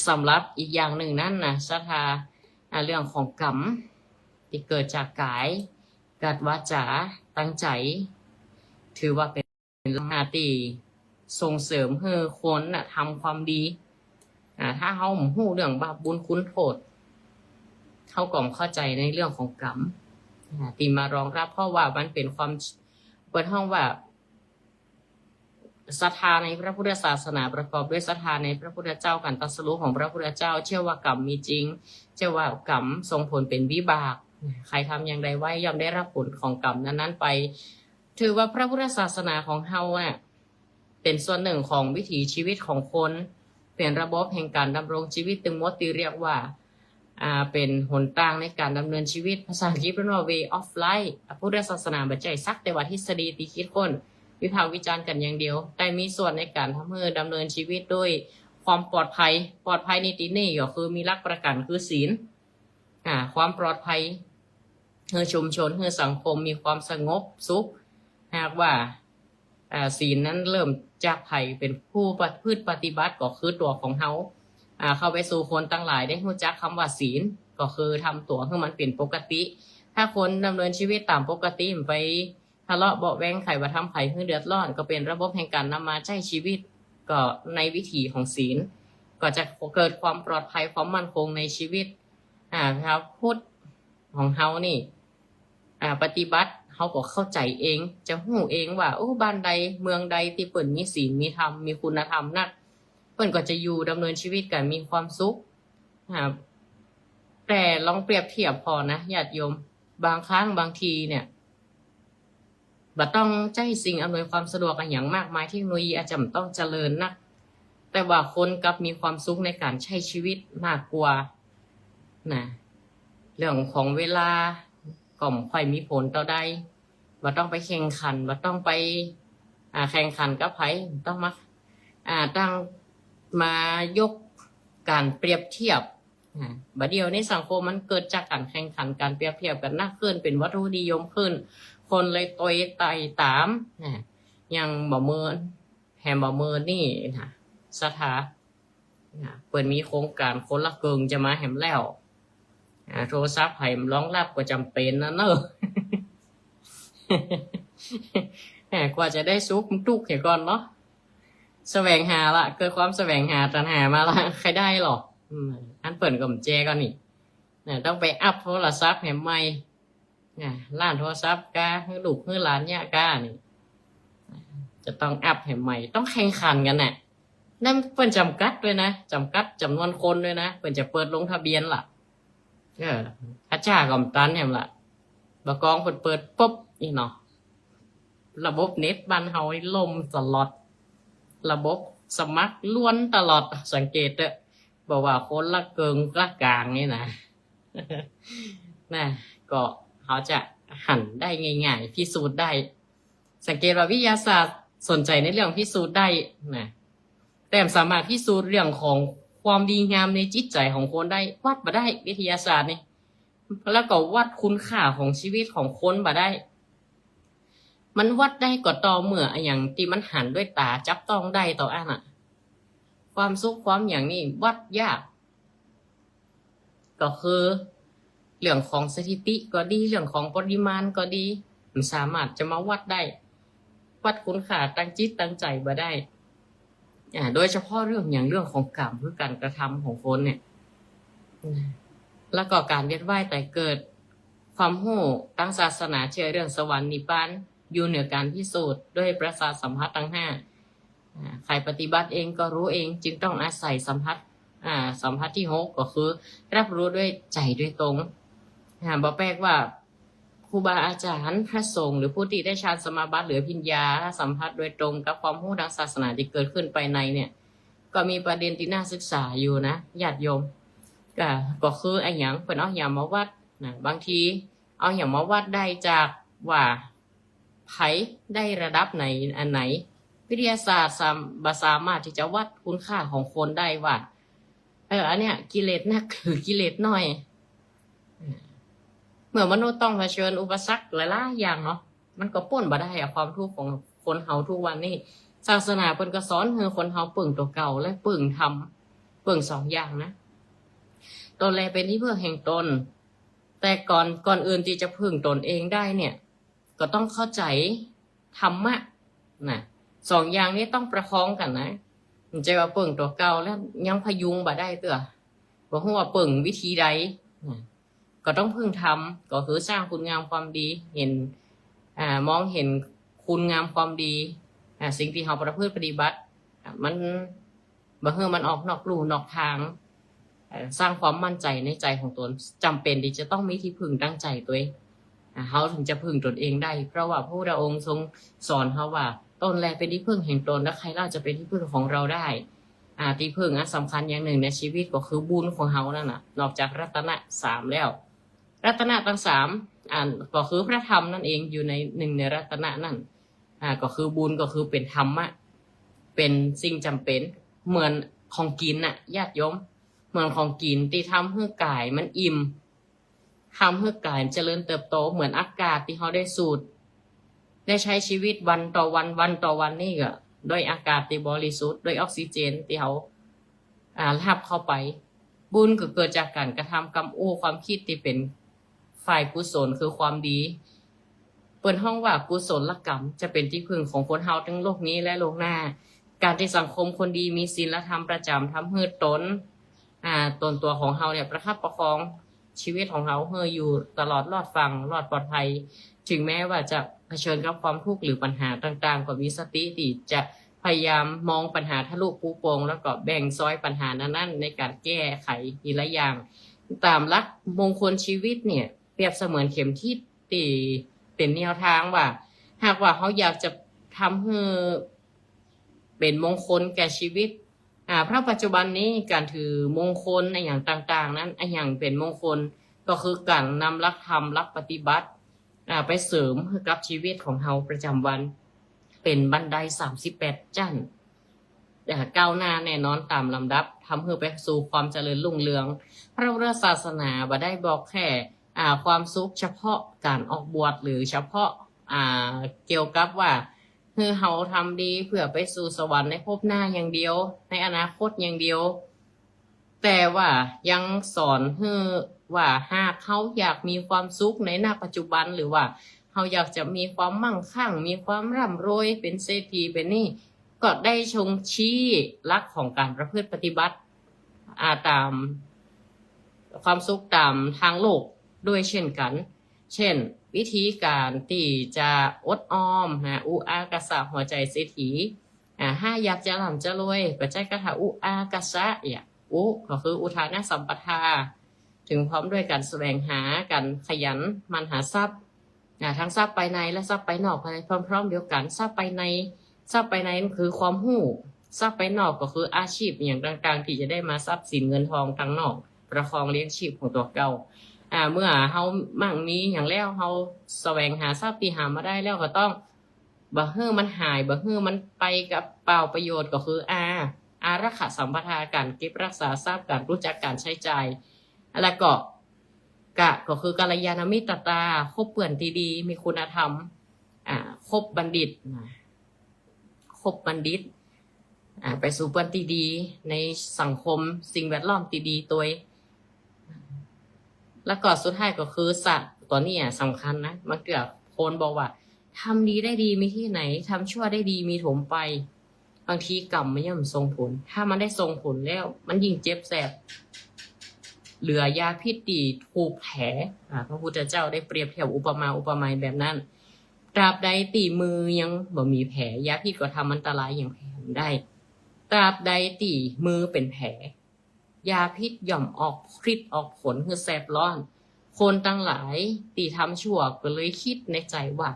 ສຳລັບອີກຢ່າງໜຶ່ງນັ້ນນະ ສັດທາ ອາ ເລື່ອງຂອງກຳທີ່ເກີດຈາກກາຍກັບວາຈາຕັ້ງໃຈ ຖືວ່າເປັນ ເປັນລັກສະນະທີ່ສົ່ງເສີມໃຫ້ຄົນນະທຳຄວາມດີ. ອາ ຖ້າເຮົາຮູ້ເລື່ອງບາບບຸນຄຸນໂທດ ເຮົາກໍເຂົ້າໃຈໃນເລື່ອງຂອງກຳ ອາ ທີ່ມາຮອງຮັບ ເພາະວ່າມັນເປັນຄວາມ ເພິ່ນຮ້ອງວ່າ ສັດທາໃນພະພຸດທະສາສະໜາ ປະກອບດ້ວຍສັດທາໃນພະພຸດທະເຈົ້າ ການຕັດສະຮູ້ຂອງພະພຸດທະເຈົ້າ ເຊື່ອວ່າກຳມີຈິງ ເຊື່ອວ່າກຳສົ່ງຜົນເປັນວິບາກ ໃຜທຳຢ່າງໃດໄວ້ ຍ່ອມໄດ້ຮັບຜົນຂອງກຳນັ້ນໆໄປ. ຖືວ່າພະພຸດທະສາສະໜາຂອງເຮົາອະ ເປັນສ່ວນໜຶ່ງຂອງວິຖີຊີວິດຂອງຄົນ ເປັນລະບົບແຫ່ງການດຳລົງຊີວິດທັງໝົດທີ່ຮຽກວ່າ ອາ ເປັນຫົນທາງໃນການດຳເນີນຊີວິດ. ພາສາອັງກິດເພິ່ນວ່າ way of life. ພະພຸດທະສາສະໜາບໍ່ໃຊ້ສັກແຕ່ວ່າທິດສະດີທີ່ຄິດຄົ້ນ ວິພາກວິຈານກັນຢ່າງດຽວ, ແຕ່ມີສ່ວນໃນການທຳໃຫ້ດຳເນີນຊີວິດໂດຍຄວາມປອດໄພ. ປອດໄພໃນທີ່ນີ້ກໍຄືມີຫຼັກປະກັນຄືສີນ. ອາ ຄວາມປອດໄພ ໃຫ້ຊຸມຊົນ ໃຫ້ສັງຄົມມີຄວາມສະຫງົບສຸກ. ຫາກວ່າ ອາ ສີນນັ້ນເລີ່ມຈາກໃຜເປັນຜູ້ປະ ພຶດປະຕິບັດ ກໍຄືຕົວຂອງເຮົາ ອາ ເຂົ້າໄປສູ່ຄົນທັງຫຼາຍໄດ້ຮູ້ຈັກຄຳວ່າສີນ ກໍຄືທຳຕົວໃຫ້ມັນເປັນປົກກະຕິ. ຖ້າຄົນດຳເນີນຊີວິດຕາມປົກກະຕິ ໄປທະເລາະເບາະແວ້ງ ໃຜວ່າທຳໃຜໃຫ້ເດືອດຮ້ອນ ກໍເປັນລະບົບແຫ່ງການນຳມາໃຊ້ຊີວິດ ກໍໃນວິຖີຂອງສີນ ກໍຈະເກີດຄວາມປອດໄພ ຄວາມໝັ້ນຄົງໃນຊີວິດ. ອາ ຊາວພຸດຂອງເຮົານີ້ ອາ ປະຕິບັດ ເຮົາກໍເຂົ້າໃຈເອງ ຈະຮູ້ເອງວ່າ ໂອ້ ບ້ານໃດເມືອງໃດທີ່ເພິ່ນມີສີນ ມີທຳ ມີຄຸນນະທຳນັກ ເພິ່ນກໍຈະຢູ່ດຳເນີນຊີວິດກັນມີຄວາມສຸກ. ອາ ແຕ່ລອງປຽບທຽບພໍນະ ຍາດໂຍມ ບາງຄັ້ງບາງທີເນຍ ບໍ່ຕ້ອງໃຊ້ສິ່ງອຳນວຍຄວາມສະດວກອີ່ຫຍັງມາກມາຍ ເທັກໂນໂລຢີອາດຈະບໍ່ຕ້ອງຈະເລີນນັກ ແຕ່ວ່າຄົນກັບມີຄວາມສຸກໃນການໃຊ້ຊີວິດມາກກວ່ານະ. ເລື່ອງຂອງເວລາກໍບໍ່ຄ່ອຍມີຜົນຕໍ່ໃດ ບໍ່ຕ້ອງໄປແຂ່ງຂັນ ບໍ່ຕ້ອງໄປ ອາ ແຂ່ງຂັນກັບໃຜ ບໍ່ຕ້ອງມາ ອາ ຕັ້ງ ມາຍົກການປຽບທຽບ. ອາ ບາດດຽວນີ້ສັງຄົມມັນເກີດຈາກການແຂ່ງຂັນ ການປຽບທຽບກັນໜັກຂຶ້ນ ເປັນວັດຖຸນິຍົມຂຶ້ນ ຄົນເລີຍໂຕຍໄຕ່ຕາມ. ອາ ຢ່າງບໍ່ເມີນ ແຮມບໍ່ເມີນນີ້ນະ ສັດທາ ນະ ເພິ່ນມີໂຄງການຄົນລະເຄິ່ງຈະມາແຮມແລ້ວ. ອາ ໂທລະສັບໃຫ້ລອງຮັບກໍຈຳເປັນນະເນີ ແໝ ກວ່າຈະໄດ້ສຸກມັນທຸກເສຍກ່ອນເນາະ ສະແຫວງຫາລະ ເກີດຄວາມສະແຫວງຫາ ຕັນຫາມາລະ ໃຄ່ໄດ້ເນາະ. ອືມ ອັນເພິ່ນກໍບໍ່ແຈກວ່ານີ້ນະ ຕ້ອງໄປອັບໂທລະສັບໃຫ້ໃໝ່ ນະ ຮ້ານໂທລະສັບກາ ໃຫ້ລູກໃຫ້ຫຼານຍະການີ້ ຈະຕ້ອງອັບໃຫ້ໃໝ່ ຕ້ອງແຂ່ງຂັນກັນນະ. ນັ້ນເພິ່ນຈຳກັດດ້ວຍນະ ຈຳກັດຈຳນວນຄົນດ້ວຍນະ ເພິ່ນຈະເປີດລົງທະບຽນລະ. ເອີ ອາຈານກໍບໍ່ທັນແຮມລະ ບາກອງເພິ່ນເປີດປຸບນີ້ເນາະ ລະບົບເນັດບ້ານເຮົານີ້ລົ້ມຕະຫຼອດ ລະບົບສະໝັກລ້ວນຕະຫຼອດ ສັງເກດເດີ ບໍ່ວ່າຄົນລະເຄິ່ງລະກາງນີ້ນະ ນະ ກໍເຮົາຈະຫັນໄດ້ງ່າຍໆ ພິສູດໄດ້. ສັງເກດວ່າວິທະຍາສາດສົນໃຈໃນເລື່ອງພິສູດໄດ້ນະ ແຕ່ບໍ່ສາມາດພິສູດເລື່ອງຂອງຄວາມດີງາມໃນຈິດໃຈຂອງຄົນໄດ້ ວັດບໍ່ໄດ້ ວິທະຍາສາດນີ້ ແລ້ວກໍວັດຄຸນຄ່າຂອງຊີວິດຂອງຄົນບໍ່ໄດ້. ມັນວັດໄດ້ກໍຕໍ່ເມື່ອອາຫຍັງທີ່ມັນຫັນດ້ວຍຕາ ຈັບຕ້ອງໄດ້ເທົ່ານັ້ນນະ. ຄວາມສຸກຄວາມຫຍັງນີ້ວັດຍາກ ກໍຄືເລື່ອງຂອງສະຖິຕິກໍດີ ເລື່ອງຂອງປະລິມານກໍດີ ມັນສາມາດຈະມາວັດໄດ້ ວັດຄຸນຄ່າທາງຈິດທາງໃຈບໍ່ໄດ້. ອາ ໂດຍສະເພາະເລື່ອງຫຍັງ ເລື່ອງຂອງກຳ ຄືການກະທຳຂອງຄົນນີ້ ອາ ແລ້ວກໍການວຽນວ່າຍຕາຍເກີດ ຄວາມຮູ້ທາງສາສະໜາເຊື່ອເລື່ອງສະຫວັນນິບພານ ຢູ່ເໜືອການພິສູດດ້ວຍປະສາດສຳຜັດທັງຫ້າ. ອາ ໃຜປະຕິບັດເອງກໍຮູ້ເອງ ຈຶ່ງຕ້ອງອາໄສສຳຜັດ ອາ ສຳຜັດທີຫົກ ກໍຄືຮັບຮູ້ດ້ວຍໃຈໂດຍຕົງ. ອາ ບໍ່ແປກວ່າຄູບາອາຈານ, ພະສົງ ຫຼື ຜູ້ທີ່ໄດ້ຊານສະມາບັດ ຫຼື ອະພິນຍາ ສຳຜັດໂດຍຕົງກັບຄວາມຮູ້ທາງສາສະໜາທີ່ເກີດຂຶ້ນພາຍໃນເນ່ຍ ກໍມີປະເດັນທີ່ໜ້າສຶກສາຢູ່ນະ ຍາດໂຍມ. ກະ ກໍຄືອີ່ຫຍັງ ເພິ່ນເອົາຫຍັງມາວັດນະ? ບາງທີເອົາຫຍັງມາວັດໄດ້ຈາກວ່າ ໃຜໄດ້ລະດັບໃນອັນໃດ. ວິທະຍາສາດສາມ ບໍ່ສາມາດທີ່ຈະວັດຄຸນຄ່າຂອງຄົນໄດ້ວ່າ ເອີ ອັນເນີ້ຍກິເລດໜັກ ຫຼື ກິເລດໜ້ອຍ. ເມື່ອມະນຸດຕ້ອງຜະເຊີນອຸປະສັກຫຼາຍໆຢ່າງເນາະ, ມັນກໍປົ້ນບໍ່ໄດ້ອະ ຄວາມທຸກຂອງຄົນເຮົາທຸກວັນນີ້. ສາສະໜາເພິ່ນກໍສອນໃຫ້ຄົນເຮົາເພິ່ງຕົວເກົ່າ ແລະ ເພິ່ງທຳ, ເພິ່ງສອງຢ່າງນະ. ຕົນແລເປັນທີ່ເພິ່ງແຫ່ງຕົນ, ແຕ່ກ່ອນ, ກ່ອນອື່ນທີ່ຈະເພິ່ງຕົນເອງໄດ້ເນີ້ຍ ກໍຕ້ອງເຂົ້າໃຈທຳມະນະ, ສອງຢ່າງນີ້ຕ້ອງປະຄອງກັນນະ. ບໍ່ໃຊ່ວ່າເພິ່ງຕົວເກົ່າແລ້ວຍັງພະຍຸງບໍ່ໄດ້ເທື່ອ, ບໍ່ຮູ້ວ່າເພິ່ງວິທີໃດນະ. ກໍຕ້ອງເພິ່ງທຳ, ກໍຄືສ້າງຄຸນງາມຄວາມດີ, ເຫັນ, ອາ, ມອງເຫັນຄຸນງາມຄວາມດີ, ອາ, ສິ່ງທີ່ເຮົາປະພຶດປະຕິບັດ, ອາ, ມັນ ບໍ່ໃຫ້ມັນອອກນອກลู่ນອກທາງ, ເອີ ສ້າງຄວາມໝັ້ນໃຈໃນໃຈຂອງຕົນ. ຈຳເປັນທີ່ຈະຕ້ອງມີທີ່ເພິ່ງທາງໃຈຕົວເອງ, ອາ, ເຮົາເຖິງຈະເພິ່ງຕົນເອງໄດ້, ເພາະວ່າພະພຸດທະອົງຊົງສອນເຮົາວ່າ ຕົນແລເປັນທີ່ເພິ່ງແຫ່ງຕົນ ແລະ ໃຄລະຈະເປັນທີ່ເພິ່ງຂອງເຮົາໄດ້. ອາ, ທີ່ເພິ່ງອັນສຳຄັນຢ່າງໜຶ່ງໃນຊີວິດກໍຄືບຸນຂອງເຮົານັ້ນນະ, ນອກຈາກລັດຕະນະສາມແລ້ວ. ລັດຕະນະທັງສາມ ອັນ ກໍຄືພະທຳນັ້ນເອງ ຢູ່ໃນ ໜຶ່ງໃນລັດຕະນະນັ້ນ. ອາ ກໍຄືບຸນ ກໍຄືເປັນທຳມະ, ເປັນສິ່ງຈຳເປັນ ເໝືອນຂອງກິນນະ ຍາດໂຍມ, ເໝືອນຂອງກິນທີ່ທຳໃຫ້ກາຍມັນອີ່ມ, ທຳໃຫ້ກາຍຈະເລີນເຕີບໂຕ, ເໝືອນອາກາດທີ່ເຮົາໄດ້ສູດ, ໄດ້ໃຊ້ຊີວິດວັນຕໍ່ວັນ, ວັນຕໍ່ວັນນີ້ກໍດ້ວຍອາກາດທີ່ບໍລິສຸດ, ດ້ວຍອອກຊີເຈນທີ່ເຮົາ ອາ ຮັບເຂົ້າໄປ. ບຸນກໍເກີດຈາກການກະທຳກຳໂອ້ ຄວາມຄິດທີ່ເປັນ ຝ່າຍກຸສົນຄືຄວາມດີ, ເພິ່ນຮ້ອງວ່າກຸສົນລະກຳ ຈະເປັນທີ່ເພິ່ງຂອງຄົນເຮົາທັງໂລກນີ້ ແລະ ໂລກໜ້າ. ການທີ່ສັງຄົມຄົນດີມີສິນລະທຳປະຈຳ ທຳໃຫ້ຕົນ, ອາ, ຕົນຕົວຂອງເຮົາເນຍ ປະຄັບປະຄອງຊີວິດຂອງເຮົາໃຫ້ຢູ່ຕະຫຼອດລອດຝັ່ງ, ລອດປອດໄພ, ເຖິງແມ້ວ່າຈະຜະເຊີນກັບຄວາມທຸກ ຫຼື ບັນຫາຕ່າງໆ, ກໍມີສະຕິທີ່ຈະພະຍາຍາມມອງບັນຫາທະລຸປູໂປ່ງ ແລ້ວກໍແບ່ງຊອຍບັນຫານັ້ນໆ ໃນການແກ້ໄຂທີລະຢ່າງ. ຕາມຫຼັກມົງຄົນຊີວິດເນຍ ປຽບສະເໝືອນເຂັມທິດທີ່ເປັນແນວທາງວ່າ ຫາກວ່າເຮົາຢາກຈະທຳໃຫ້ເປັນມົງຄົນແກ່ຊີວິດ, ອາ, ເພາະປັດຈຸບັນນີ້ການຖືມົງຄົນອີ່ຫຍັງຕ່າງໆນັ້ນ, ອີ່ຫຍັງເປັນມົງຄົນ ກໍຄືການນຳຫຼັກທຳ, ຫຼັກປະຕິບັດ, ອາ, ໄປເສີມໃຫ້ກັບຊີວິດຂອງເຮົາປະຈຳວັນ ເປັນບັນໄດສາມສິບແປດຊັ້ນ. ແຕ່ກ້າວໜ້າແນ່ນອນຕາມລຳດັບ, ທຳໃຫ້ໄປສູ່ຄວາມຈະເລີນຮຸ່ງເຮືອງ. ພະພຸດທະສາສະໜາບໍ່ໄດ້ບອກແຄ່, ອາ, ຄວາມສຸກສະເພາະການອອກບວດ ຫຼື ສະເພາະ, ອາ, ກ່ຽວກັບວ່າ ຄືເຮົາທຳດີເພື່ອໄປສູ່ສະຫວັນໃນພົບໜ້າຢ່າງດຽວ, ໃນອະນາຄົດຢ່າງດຽວ. ແຕ່ວ່າຍັງສອນໃຫ້ວ່າ ຫາກເຮົາຢາກມີຄວາມສຸກໃນນະປັດຈຸບັນ ຫຼືວ່າເຮົາຢາກຈະມີຄວາມໝັ່ງຄັ່ງ, ມີຄວາມຮ່ຳລວຍ, ເປັນເສດຖີ, ເປັນນີ້, ກໍໄດ້ຊົງຊີ້ຫຼັກຂອງການປະພຶດປະຕິບັດ, ອາ, ຕາມຄວາມສຸກຕາມທາງໂລກດ້ວຍເຊັ່ນກັນ. ເຊັ່ນ ວິທີການທີ່ຈະອົດອອມ, ອາ, ອຸອາກາສະ ຫົວໃຈເສດຖີ. ອາ ຫາກຢາກຈະລ່ຳຈະລວຍ ກໍໃຊ້ຄາຖາອຸອາກາສະ ອາ ອຸ ກໍຄືອຸທານະສຳປະທາ ເຖິງພ້ອມດ້ວຍການສະແຫວງຫາ, ການຂະຫຍັນໝັ່ນຫາຊັບ, ອາ ທັງຊັບພາຍໃນ ແລະ ຊັບພາຍນອກ ພາຍໃນ ພ້ອມໆດຽວກັນ. ຊັບພາຍໃນ, ຊັບພາຍໃນນັ້ນຄືຄວາມຮູ້, ຊັບພາຍນອກກໍຄືອາຊີບອີ່ຫຍັງຕ່າງໆ ທີ່ຈະໄດ້ມາຊັບສິນເງິນທອງທາງນອກ ປະຄອງລ້ຽງຊີບຂອງຕົວເກົ່າ. ອາ ເມື່ອເຮົາໝັ່ງມີຫຍັງແລ້ວ, ເຮົາສະແຫວງຫາຊັບທີ່ຫາມາໄດ້ແລ້ວ ກໍຕ້ອງ ບໍ່ໃຫ້ມັນຫາຍ, ບໍ່ໃຫ້ມັນໄປກັບເປົ່າປະໂຫຍດ ກໍຄື ອາ ອາລັກຂະສຳປະທາ ການເກັບລັກສາຊັບ, ການຮູ້ຈັກການໃຊ້ຈ່າຍ. ແລ້ວກໍ ກະ ກໍຄືກັນລະຍານະມິດຕະຕາ, ຄົບເພື່ອນທີ່ດີ, ມີຄຸນນະທຳ, ອາ ຄົບບັນດິດນະ, ຄົບບັນດິດ, ອາ ໄປສູ່ເພື່ອນທີ່ດີ ໃນສັງຄົມ, ສິ່ງແວດລ້ອມທີ່ດີໂດຍ. ແລ້ວກໍສຸດທ້າຍກໍຄືສະ ຕົວນີ້ອະສຳຄັນນະ. ບາງເທື່ອຄົນບອກວ່າ ທຳດີໄດ້ດີມີທີ່ໄຫນ, ທຳຊົ່ວໄດ້ດີມີຖົມໄປ. ບາງທີກຳມັນຍ່ອມສົ່ງຜົນ, ຖ້າມັນໄດ້ສົ່ງຜົນແລ້ວ ມັນຍິ່ງເຈັບແສບ ເຫຼືອຢາພິດທີ່ຖືກແຜ. ອາ ພະພຸດທະເຈົ້າໄດ້ປຽບທຽບອຸປະມາອຸປະໄມແບບນັ້ນ. ຕາບໃດທີ່ມືຍັງບໍ່ມີແຜ, ຢາພິດກໍທຳອັນຕະລາຍຫຍັງແຜບໍ່ໄດ້. ຕາບໃດທີ່ມືເປັນແຜ, ຢາພິດຍ່ອມອອກລິດອອກຜົນ ຄືແສບຮ້ອນ. ຄົນທັງຫຼາຍທີ່ທຳຊົ່ວກໍເລີຍຄິດໃນໃຈວ່າ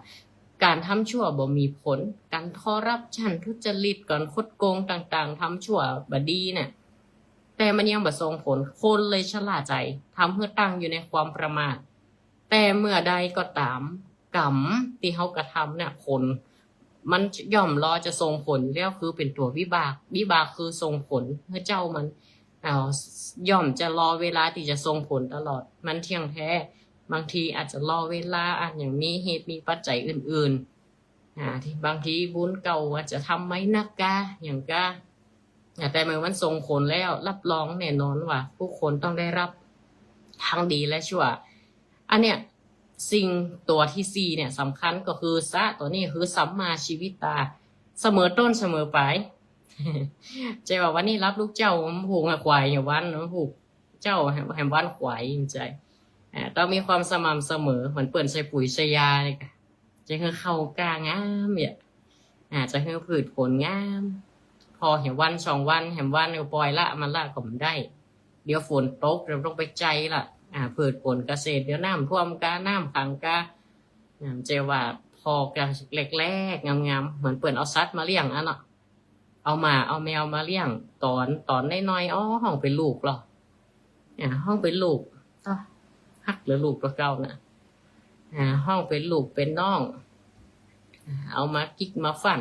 ການທຳຊົ່ວບໍ່ມີຜົນ, ການຄໍຣັບຊັນ ທຸດຈະລິດ, ການຄົດໂກງຕ່າງໆ, ທຳຊົ່ວບໍ່ດີນະ, ແຕ່ມັນຍັງບໍ່ສົ່ງຜົນ, ຄົນເລີຍຊະລະໃຈ, ທຳໃຫ້ຕັ້ງຢູ່ໃນຄວາມປະໝາດ. ແຕ່ເມື່ອໃດກໍຕາມ ກຳທີ່ເຮົາກະທຳນະ ຜົນມັນຍ່ອມລໍຈະສົ່ງຜົນຢູ່ແລ້ວ ຄືເປັນຕົວວິບາກ ວິບາກຄືສົ່ງຜົນໃຫ້ເຈົ້າ ມັນ ອ່າ ຍ່ອມຈະລໍເວລາທີ່ຈະສົ່ງຜົນຕະຫຼອດ ມັນທ່ຽງແທ້. ບາງທີອາດຈະລໍເວລາ ອາດຍັງມີເຫດມີປັດໄຈອື່ນໆ ອ່າ ທີ່ບາງທີບຸນເກົ່າອາດຈະທຳໄວ້ໜັກກະຫຍັງກະ ອ່າ ແຕ່ເມື່ອມັນສົ່ງຜົນແລ້ວ ຮັບຮອງແນ່ນອນວ່າທຸກຄົນຕ້ອງໄດ້ຮັບທັງດີແລະຊົ່ວ. ອັນເນີ້ຍ ສິ່ງຕົວທີສີ່ເນີ້ຍສຳຄັນ ກໍຄືສະຕົວນີ້ ຄືສຳມາຊີວິດຕາ ສະເໝີຕົ້ນສະເໝີປາຍ. ໃຈວ່າວັນນີ້ຮັບລູກເຈົ້າ ມັນຜູກຄວາຍຢູ່ວັນ ມັນຜູກເຈົ້າໃຫ້ ໃຫ້ວັນຄວາຍ ໃຈ ອ່າ ຕ້ອງມີຄວາມສະໝ່ຳສະເໝີ ເໝືອນເພິ່ນໃສ່ປຸຍໃສ່ຢານີ້ກະ ຈະຄືເຂົ້າກ້າງາມ ອາດຈະຄືພືດຜົນງາມ ພໍແຮມວັນສອງວັນ ແຮມວັນກໍປ່ອຍລະ ມັນລະກໍບໍ່ໄດ້ ດຽວຝົນຕົກ ດຽວຕ້ອງໄປໃຈລະ ອາ ພືດຜົນກະເສດ ດຽວນ້ຳຖ້ວມກະ ນ້ຳຂັງກະ ອາ ແຕ່ວ່າພໍກະແລກໆ ງາມໆ ເໝືອນເພິ່ນເອົາສັດມາລ້ຽງ ອາ ເນາະ ເອົາໝາເອົາແມວມາລ້ຽງ ຕອນ ຕອນນ້ອຍໆ ອໍ ຮ້ອງເປັນລູກລະ ອາ ຮ້ອງເປັນລູກ ຕະ ຮັກເຫຼືອລູກຕົວເກົ່ານະ ອາ ຮ້ອງເປັນລູກເປັນນ້ອງ ອາ ເອົາມາກິກມາຟັ່ນ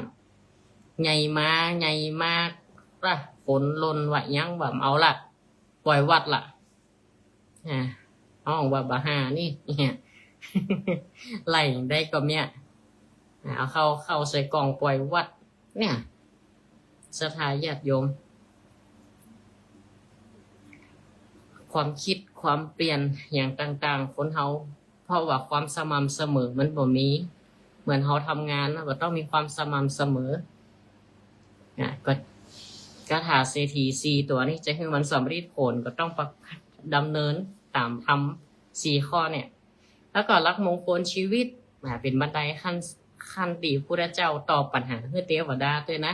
ໃຫຍ່ມາ ໃຫຍ່ມາ ລະ ຝົນຫຼົ່ນວະຫຍັງວະ ເອົາລະ ປ່ອຍວັດລະ ອາ ຮ້ອງວ່າບາຫານີ້ ໄລ່ໄດ້ກໍເມຍ ອາ ເອົາເຂົ້າ ເຂົ້າໃສ່ກ່ອງປ່ອຍວັດ ເນີ້ຍ ສັດທາຍາດໂຍມ ຄວາມຄິດຄວາມປ່ຽນຫຍັງຕ່າງໆ ຄົນເຮົາ ເພາະວ່າຄວາມສະໝ່ຳສະເໝີມັນບໍ່ມີ ເໝືອນເຮົາທຳງານ ເຮົາກໍຕ້ອງມີຄວາມສະໝ່ຳສະເໝີ ອາ ກໍ ຄາຖາເສຖີສີ່ຕົວນີ້ ຈະໃຫ້ມັນສຳເລັດຜົນ ກໍຕ້ອງປະ ດຳເນີນຕາມທຳສີ່ຂໍ້ເນີ້ຍ ແລ້ວກໍຫຼັກມົງຄົນຊີວິດ ອາ ເປັນບັນໄດຂັ້ນ ຂັ້ນທີ່ພຸດທະເຈົ້າຕອບປັນຫາໃຫ້ເທວະດາດ້ວຍນະ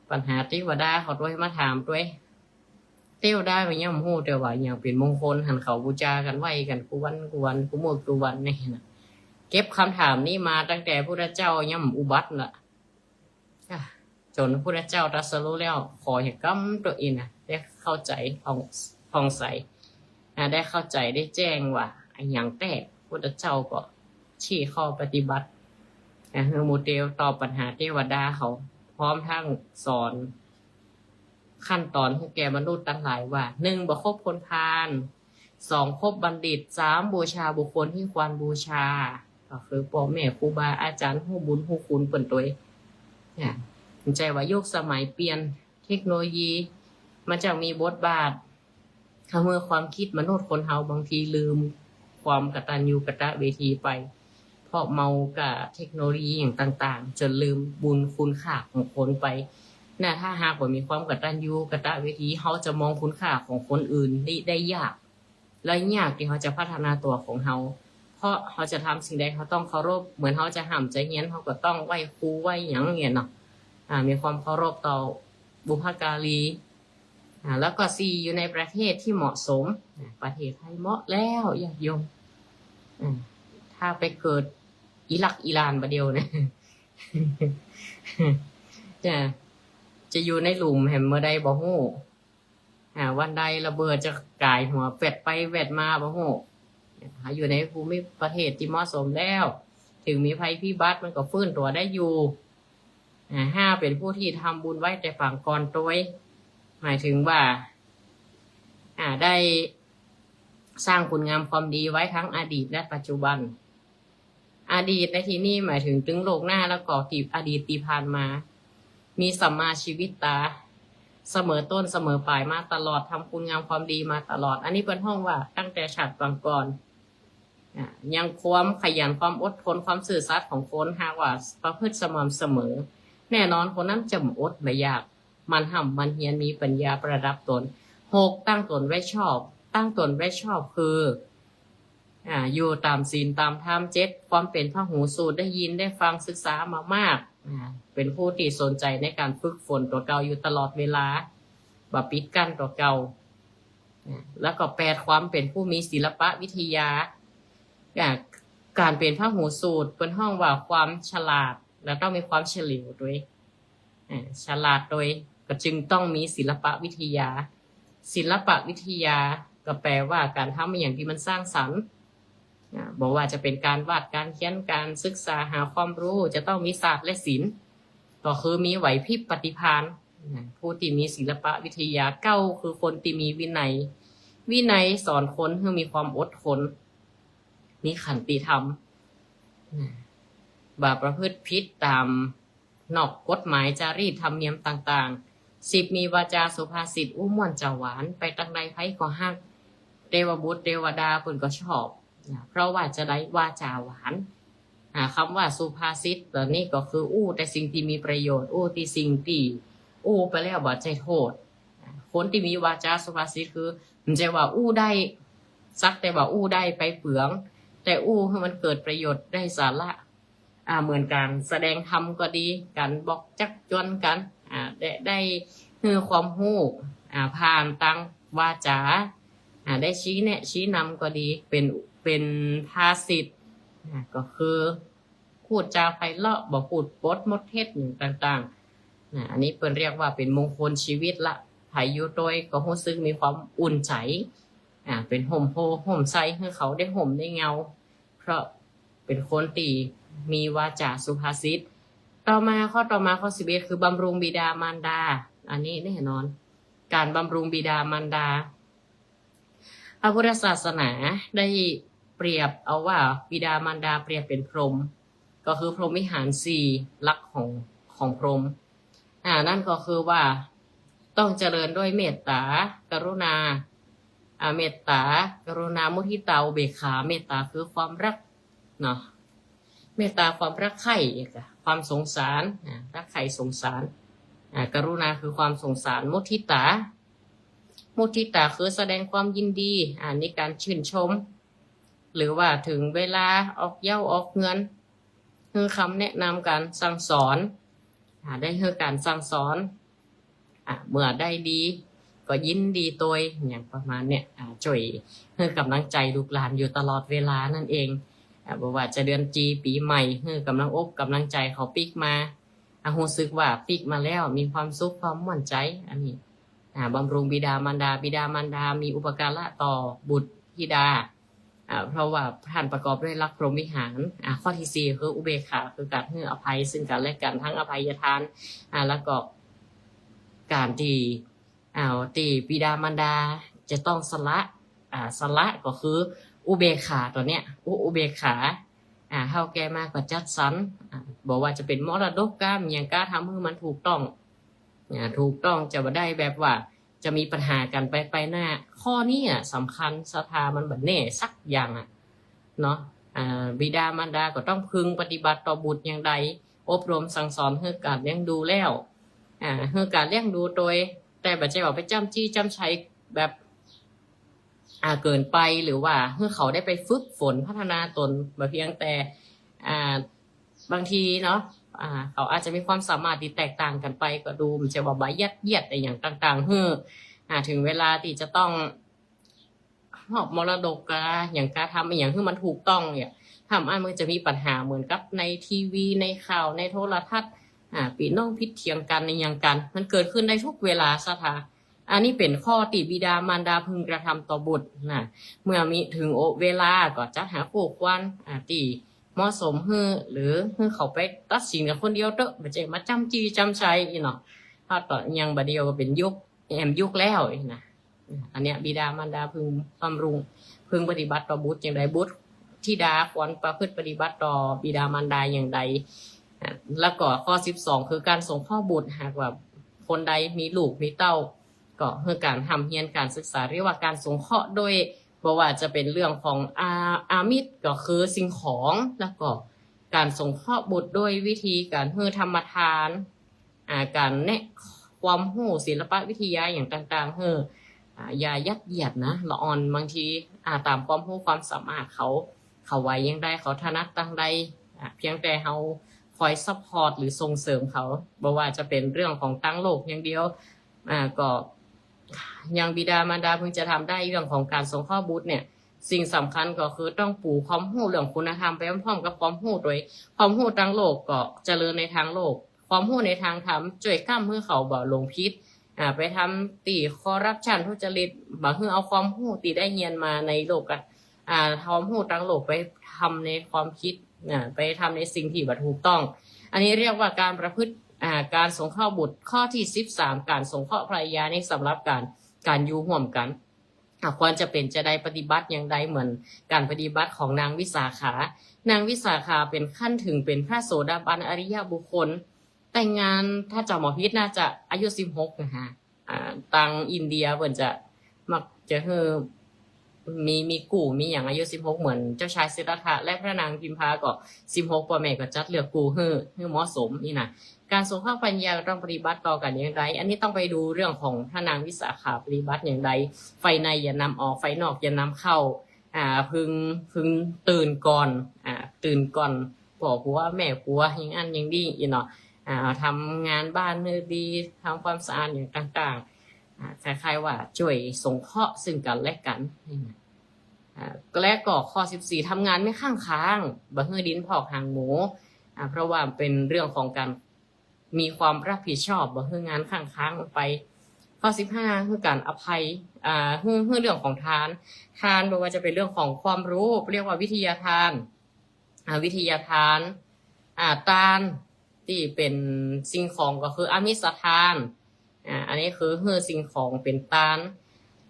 ປັນຫາເທວະດາເຂົາດ້ວຍມາຖາມດ້ວຍ ເທວະດາກໍຍັງບໍ່ຮູ້ແຕ່ວ່າຫຍັງເປັນມົງຄົນຫັ້ນ ເຂົາບູຊາກັນໄຫວ້ກັນຄູ່ວັນ ຄູ່ວັນ ຄູ່ມື້ ຄູ່ວັນນີ້ນະ ເກັບຄຳຖາມນີ້ມາຕັ້ງແຕ່ພຸດທະເຈົ້າຍັງອຸບັດລະ ອາ ຈົນພຸດທະເຈົ້າຕັດສະຮູ້ແລ້ວ ຂໍໃຫ້ກຳຕົວເອງນະ ໄດ້ເຂົ້າໃຈ ຜ່ອງ ຜ່ອງໃສ ອາ ໄດ້ເຂົ້າໃຈ ໄດ້ແຈ້ງວ່າອີ່ຫຍັງແທ້ ພຸດທະເຈົ້າກໍຊີ້ຂໍ້ປະຕິບັດ ອາ ໃຫ້ໝູ່ເທວ ຕອບປັນຫາເທວະດາເຂົາ ພ້ອມທັງສອນຂັ້ນຕອນໃຫ້ແກ່ມະນຸດທັງຫຼາຍວ່າ ໜຶ່ງ ບໍ່ຄົບຄົນພານ ສອງ ຄົບບັນດິດ ສາມ ບູຊາບຸກຄົນທີ່ຄວນບູຊາ ກໍຄືພໍ່ແມ່ ຄູບາອາຈານ ຮູ້ບຸນຮູ້ຄຸນເພິ່ນໂດຍ ນະ ໃຈວ່າຍຸກສະໄໝປ່ຽນ ເທັກໂນໂລຢີມັນຈັ່ງມີບົດບາດ ທຳໃຫ້ຄວາມຄິດມະນຸດຄົນເຮົາບາງທີລືມຄວາມກະຕັນຍູກະຕະເວທີໄປ ເພາະເມົາກະເທັກໂນໂລຢີຫຍັງຕ່າງໆ ຈົນລືມບຸນຄຸນຄ່າຂອງຄົນໄປ ນະ ຖ້າຫາກບໍ່ມີຄວາມກະຕັນຍູກະຕະເວທີ ເຮົາຈະມອງຄຸນຄ່າຂອງຄົນອື່ນນີ້ໄດ້ຍາກ ແລະ ຍາກທີ່ເຮົາຈະພັດທະນາຕົວຂອງເຮົາ ເພາະເຮົາຈະທຳສິ່ງໃດ ເຮົາຕ້ອງເຄົາລົບ ເໝືອນເຮົາຈະຮ່ຳຈະຮຽນ ເຮົາກໍຕ້ອງໄຫວ້ຄູໄຫວ້ຫຍັງນີ້ເນາະ ອາ ມີຄວາມເຄົາລົບຕໍ່ບຸພະກາລີ ອາ ແລ້ວກໍສີ່ ຢູ່ໃນປະເທດທີ່ເໝາະສົມ ອາ ປະເທດໄທເໝາະແລ້ວຍາດໂຍມ ອາ ຖ້າໄປເກີດອີຣັກອີຣານບາດດຽວນະ ຈະ ຈະຢູ່ໃນຫຼຸມແຮມເມື່ອໃດບໍ່ຮູ້ ອາ ວັນໃດລະເບີດຈະກາຍຫົວແຟດໄປແຟດມາບໍ່ຮູ້ ເຮົາຢູ່ໃນພູມິປະເທດທີ່ເໝາະສົມແລ້ວ ເຖິງມີໄພພິບັດມັນກໍຟື້ນຕົວໄດ້ຢູ່ ອາ ຫ້າ ເປັນຜູ້ທີ່ທຳບຸນໄວ້ແຕ່ປາງກ່ອນໂດຍ ໝາຍເຖິງວ່າ ອາ ໄດ້ສ້າງຄຸນງາມຄວາມດີໄວ້ທັງອະດີດ ແລະ ປັດຈຸບັນ ອະດີດໃນທີ່ນີ້ໝາຍເຖິງເຖິງໂລກໜ້າ ແລ້ວກໍທີ່ອະດີດທີ່ຜ່ານມາ ມີສຳມາຊີວິດຕາ ສະເໝີຕົ້ນສະເໝີປາຍມາຕະຫຼອດ ທຳຄຸນງາມຄວາມດີມາຕະຫຼອດ ອັນນີ້ເພິ່ນຮ້ອງວ່າຕັ້ງແຕ່ຊາດປາງກ່ອນ ອາ ຍັງຄວາມຂະຫຍັນ ຄວາມອົດທົນ ຄວາມຊື່ສັດຂອງຄົນ ຫາກວ່າປະພຶດສະໝ່ຳສະເໝີ ແນ່ນອນຄົນນັ້ນຈະບໍ່ອົດບໍ່ຢາກ ໝັ່ນຮ່ຳໝັ່ນຮຽນ ມີປັນຍາປະດັບຕົນ ຫົກ ຕັ້ງຕົນໄວ້ຊອບ ຕັ້ງຕົນໄວ້ຊອບຄື ອາ ຢູ່ຕາມສິນຕາມທຳ ເຈັດ ຄວາມເປັນພະຫູສູດ ໄດ້ຍິນໄດ້ຟັງສຶກສາມາມາກ ອາ ເປັນຜູ້ທີ່ສົນໃຈໃນການຝຶກຝົນຕົວເກົ່າຢູ່ຕະຫຼອດເວລາ ບໍ່ປິດກັ້ນຕົວເກົ່າ ອາ ແລ້ວກໍ ແປດ ຄວາມເປັນຜູ້ມີສິລະປະວິທະຍາ ອາ ການເປັນພະຫູສູດ ເພິ່ນຮ້ອງວ່າຄວາມສະຫຼາດ ແລະ ຕ້ອງມີຄວາມສະຫຼຽວດ້ວຍ ອາ ສະຫຼາດໂດຍ ກໍຈຶ່ງຕ້ອງມີສິລະປະວິທະຍາ ສິລະປະວິທະຍາກໍແປວ່າການທຳອີ່ຫຍັງທີ່ມັນສ້າງສັນ ນະ ບໍ່ວ່າຈະເປັນການວາດ ການຂຽນ ການສຶກສາຫາຄວາມຮູ້ ຈະຕ້ອງມີສາດ ແລະ ສິນ ກໍຄືມີໄຫວພິບປະຕິພານນະ. ຜູ້ທີ່ມີສິລະປະວິທະຍາເກົ້າ ຄືຄົນທີ່ມີວິໄນ, ວິໄນສອນຄົນໃຫ້ມີຄວາມອົດທົນ, ມີຂັນຕິທຳນະ, ບໍ່ປະພຶດຜິດຕາມ ນອກກົດໝາຍຈາຣີດທຳນຽມຕ່າງໆ. ສິບ ມີວາຈາສຸພາສິດ ອູ່ມ່ວນຈາຫວານ, ໄປທາງໃດໃຜກໍຮັກ, ເທວະບຸດເທວະດາເພິ່ນກໍຊອບນະ. ເພາະວ່າຈະໄດ້ວາຈາຫວານ. ອາ ຄຳວ່າສຸພາສິດຕົວນີ້ກໍຄືອູ່ແຕ່ສິ່ງທີ່ມີປະໂຫຍດ, ອູ່ທີ່ສິ່ງທີ່ ອູ່ໄປແລ້ວບໍ່ໃຈໂທດ. ອາ ຄົນທີ່ມີວາຈາສຸພາສິດຄື ບໍ່ໃຊ່ວ່າອູ່ໄດ້ ສັກແຕ່ວ່າອູ່ໄດ້ໄປເປືອງ, ແຕ່ອູ່ໃຫ້ມັນເກີດປະໂຫຍດ, ໄດ້ສາລະ. ອາ ເໝືອນການສະແດງທຳກໍດີ, ການບອກຈັກຈວນກັນ, ອາ ໄດ້ ໄດ້ຮູ້ຄວາມຮູ້, ອາ ຜ່ານທາງວາຈາ, ອາ ໄດ້ຊີ້ແນະຊີ້ນຳກໍດີ, ເປັນ ເປັນພາສິດ, ອາ ກໍຄື ພູດຈາໄພເລາະ, ບໍ່ພູດປົດມົດເທັດຫຍັງຕ່າງໆນະ. ອັນນີ້ເພິ່ນຮຽກວ່າເປັນມົງຄົນຊີວິດລະ. ໃຜຢູ່ດ້ວຍກໍຮູ້ສຶກມີຄວາມອຸ່ນໃຈ, ອາ ເປັນຮົ່ມໂພຮົ່ມໄຊ ໃຫ້ເຂົາໄດ້ຮົ່ມໄດ້ເງົາ, ເພາະເປັນຄົນທີ່ມີວາຈາສຸພາສິດ. ຕໍ່ມາ ຂໍ້ຕໍ່ມາ ຂໍ້ສິບເອັດ ຄືບຳລຸງບິດາມານດາ. ອັນນີ້ແນ່ນອນ ການບຳລຸງບິດາມານດາ. ພະພຸດທະສາສະໜາໄດ້ປຽບເອົາວ່າບິດາມານດາປຽບເປັນພົມ, ກໍຄືພົມວິຫານສີ່ຫຼັກຂອງ ຂອງພົມ. ອາ ນັ້ນກໍຄືວ່າຕ້ອງຈະເລີນດ້ວຍເມດຕາ ກະລຸນາ, ອາ ເມດຕາ ກະລຸນາ ມຸທິຕາ ອຸເບກຂາ. ເມດຕາຄືຄວາມຮັກເນາະ, ເມດຕາຄວາມຮັກໃຄ່, ຄວາມສົງສານ, ອາ ຮັກໃຄ່ສົງສານ, ອາ ກະລຸນາຄືຄວາມສົງສານ, ມຸທິຕາ ມຸທິຕາຄືສະແດງຄວາມຍິນດີ ອາ ໃນການຊື່ນຊົມ ຫຼືວ່າເຖິງເວລາອອກເຍົາອອກເຮືອນ ໃຫ້ຄຳແນະນຳການສັ່ງສອນ, ອາ ໄດ້ໃຫ້ການສັ່ງສອນ, ອາ ເມື່ອໄດ້ດີກໍຍິນດີໂຕຍ ຫຍັງປະມານເນີ້ຍ, ອາ ຊ່ວຍໃຫ້ກຳລັງໃຈລູກຫຼານຢູ່ຕະຫຼອດເວລານັ້ນເອງ. ອາ ບໍ່ວ່າຈະເດືອນຈີ ປີໃໝ່ ໃຫ້ກຳລັງອົກກຳລັງໃຈເຂົາປີກມາ. ອາ ຮູ້ສຶກວ່າປີກມາແລ້ວມີຄວາມສຸກຄວາມມ່ວນໃຈ. ອັນນີ້ ອາ ບຳລຸງບິດາມານດາ, ບິດາມານດາມີອຸປະກາລະຕໍ່ບຸດທິດາ, ອາ ເພາະວ່າທ່ານປະກອບດ້ວຍຫຼັກພົມວິຫານ. ອາ ຂໍ້ທີສີ່ຄືອຸເບກຂາ ຄືການໃຫ້ອະໄພຊຶ່ງກັນແລະກັນ, ທັງອະໄພຍະທານ, ອາ ແລ້ວກໍການທີ່ ເອົາ ທີ່ບິດາມານດາຈະຕ້ອງສະຫຼະ, ອາ ສະຫຼະກໍຄືອຸເບກຂາຕົວເນີ້ຍ, ອຸ ອຸເບກຂາ, ອາ ເຖົ້າແກ່ມາກໍຈັດສັນ, ອາ ບໍ່ວ່າຈະເປັນມໍລະດົກການຫຍັງ ການທຳໃຫ້ມັນຖືກຕ້ອງ, ອາ ຖືກຕ້ອງ, ຈະບໍ່ໄດ້ແບບວ່າຈະມີປັນຫາກັນໄປ ໄປໜ້າ. ຂໍ້ນີ້ນະສຳຄັນ, ສະຖາ ມັນບໍ່ແນ່ສັກຢ່າງນະເນາະ. ອາ ບິດາມານດາກໍຕ້ອງເພິ່ງປະຕິບັດຕໍ່ບຸດຢ່າງໃດ, ອົບຮົມສັ່ງສອນໃຫ້ການລ້ຽງດູແລ້ວ, ອາ ໃຫ້ການລ້ຽງດູໂດຍ ແຕ່ບໍ່ໃຊ່ວ່າໄປຈ້ຳຈີ້ຈ້ຳໄຊແບບ ອາ ເກີນໄປ ຫຼືວ່າໃຫ້ເຂົາໄດ້ໄປຝຶກຝົນພັດທະນາຕົນ, ບໍ່ພຽງແຕ່ ອາ ບາງທີເນາະ ອາ ເຂົາອາດຈະມີຄວາມສາມາດທີ່ແຕກຕ່າງກັນໄປກໍດູ, ບໍ່ໃຊ່ວ່າໄປຍັດຢຽດອີ່ຫຍັງຕ່າງໆ ໃຫ້ ອາ ເຖິງເວລາທີ່ຈະຕ້ອງ ຮອບມໍລະດົກກະຫຍັງ ກະທຳອີ່ຫຍັງໃຫ້ມັນຖືກຕ້ອງເນຍ, ຖ້າບໍ່ ມັນຈະມີປັນຫາເໝືອນກັບໃນທີວີ ໃນຂ່າວ ໃນໂທລະທັດ, ອາ ພີ່ນ້ອງຜິດຖຽງກັນອີ່ຫຍັງກັນ, ມັນເກີດຂຶ້ນໄດ້ທຸກເວລາຊະທ່າ. ອັນນີ້ເປັນຂໍ້ທີ່ບິດາມານດາເພິ່ງກະທຳຕໍ່ບຸດນະ, ເມື່ອມີ ເຖິງໂອ ເວລາກໍຈັດຫາຄູ່ຄວນ ອາ ທີ່ເໝາະສົມໃຫ້ ຫຼື ໃຫ້ເຂົາໄປຕັດສິນກັນຄົນດຽວເຕີະ, ບໍ່ໃຊ່ມາຈ້ຳຈີ້ຈ້ຳໄຊອີ່ເນາະ. ເຮົາຕອນຍັງບໍ່ດຽວກໍເປັນຍຸກ ແອມຍຸກແລ້ວນະ. ອັນເນີ້ຍ ບິດາມານດາເພິ່ງບຳລຸງ ເພິ່ງປະຕິບັດຕໍ່ບຸດຈັ່ງໃດ, ບຸດທິດາຄວນປະພຶດປະຕິບັດຕໍ່ບິດາມານດາຢ່າງໃດ. ແລ້ວກໍຂໍ້ສິບສອງ ຄືການສົງເຄາະບຸດ, ຫາກວ່າຄົນໃດມີລູກມີເຕົ້າ ກໍໃຫ້ການຮ່ຳຮຽນການສຶກສາ ຫຼືວ່າການສົງເຄາະໂດຍ ບໍ່ວ່າຈະເປັນເລື່ອງຂອງ ອາ ອາມິດ ກໍຄືສິ່ງຂອງ, ແລ້ວກໍການສົງເຄາະບຸດໂດຍວິທີການໃຫ້ທຳມະທານ, ອາ ການແນະຄວາມຮູ້ສິລະປະວິທະຍາຫຍັງຕ່າງໆ ເອີ ອາ ຢ່າຍັດຢຽດນະ ລະອ່ອນ, ບາງທີ ອາ ຕາມຄວາມຮູ້ຄວາມສາມາດເຂົາ ເຂົາໄຫວຢ່າງໃດ ເຂົາຖະໜັດທາງໃດ, ອາ ພຽງແຕ່ເຮົາຄອຍຊັບພອດ ຫຼື ສົ່ງເສີມເຂົາ, ບໍ່ວ່າຈະເປັນເລື່ອງຂອງທາງໂລກຢ່າງດຽວ, ອາ ກໍຢ່າງບິດາມານດາເພິ່ງຈະທຳໄດ້ເລື່ອງຂອງການສົງເຄາະບຸດເນີ້ຍ, ສິ່ງສຳຄັນກໍຄືຕ້ອງປູຄວາມຮູ້ເລື່ອງຄຸນນະທຳໄປພ້ອມໆກັບຄວາມຮູ້ໂດຍ, ຄວາມຮູ້ທາງໂລກກໍຈະເລີນໃນທາງໂລກ, ຄວາມຮູ້ໃນທາງທຳ ຊ່ວຍຄ້ຳໃຫ້ເຂົາບໍ່ຫຼົງຜິດ, ອາ ໄປທຳທີ່ຄໍຣັບຊັນ ທຸຈະລິດ, ບໍ່ໃຫ້ເອົາຄວາມຮູ້ທີ່ໄດ້ຮຽນມາໃນໂລກກະ ອ່າ ຄວາມຮູ້ຕັ້ງໂລກ ໄປທຳໃນຄວາມຜິດ ອ່າ ໄປທຳໃນສິ່ງທີ່ບໍ່ຖືກຕ້ອງ. ອັນນີ້ຮຽກວ່າການປະພຶດ ອ່າ ການສົງເຄາະບຸດ. ຂໍ້ທີສິບສາມ ການສົງເຄາະພະລິຍານີ້ສຳລັບການ ການຢູ່ຮ່ວມກັນ ອ່າ ຄວນຈະເປັນຈະໄດ້ ປະຕິບັດຢ່າງໃດ ເໝືອນການປະຕິບັດຂອງນາງວິສາຂາ. ນາງວິສາຂາເປັນຂັ້ນເຖິງເປັນພະໂສດາບັນອະລິຍະບຸກຄົນ ແຕ່ງງານ ຖ້າຈຳບໍ່ຜິດ ໜ້າຈະອາຍຸສິບຫົກນະຮະ. ອ່າ ທາງອິນເດຍເພິ່ນຈະມັກຈະເຮີ ມີ ມີກູ່ມີຫຍັງອາຍຸສິບຫົກ ເໝືອນເຈົ້າຊາຍສິດທັດຖະ ແລະ ພະນາງພິມພາກໍສິບຫົກ ພໍ່ແມ່ກໍຈັດເລືອກກູ່ເຮີ ເຮີເໝາະສົມນີ້ນະ. ການສົງເຄາະພະລິຍາກໍຕ້ອງປະຕິບັດຕໍ່ກັນຢ່າງໃດ? ອັນນີ້ຕ້ອງໄປດູເລື່ອງຂອງພະນາງວິສາຂາປະຕິບັດຢ່າງໃດ. ໄຟໃນຢ່ານຳອອກ ໄຟນອກຢ່ານຳເຂົ້າ. ອ່າ ເພິ່ງ ເພິ່ງຕື່ນກ່ອນ ອ່າ ຕື່ນກ່ອນພໍ່ຜົວແມ່ຜົວ ຢ່າງນັ້ນຢ່າງນີ້ເນາະ. ອ່າ ທຳງານບ້ານໃຫ້ດີ ທຳຄວາມສະອາດຫຍັງຕ່າງໆ ອ່າ ຄ້າຍໆວ່າຊ່ວຍສົງເຄາະຊຶ່ງກັນແລະກັນ. ອ່າ ແລະກໍຂໍ້ສິບສີ່ ທຳງານແມ່ຄ້າງຄ້າງ ບໍ່ເຮີ້ດິນພອກຫາງໝູ. ອ່າ ເພາະວ່າເປັນເລື່ອງຂອງການມີຄວາມຮັບຜິດຊອບ ບໍ່ເຮີ້ງານຄ້າງຄ້າງອອກໄປ. ຂໍ້ສິບຫ້າ ຄືການອະໄພ ອ່າ ເລື່ອງຂອງທານ ທານບໍ່ວ່າຈະເປັນເລື່ອງຂອງຄວາມຮູ້ ຮຽກວ່າວິທະຍາທານ ອ່າ ວິທະຍາທານ ອ່າ ທານທີ່ເປັນສິ່ງຂອງກໍຄືອາມິສທານ. ອ່າ ອັນນີ້ຄືເຮືອສິ່ງຂອງເປັນທານ.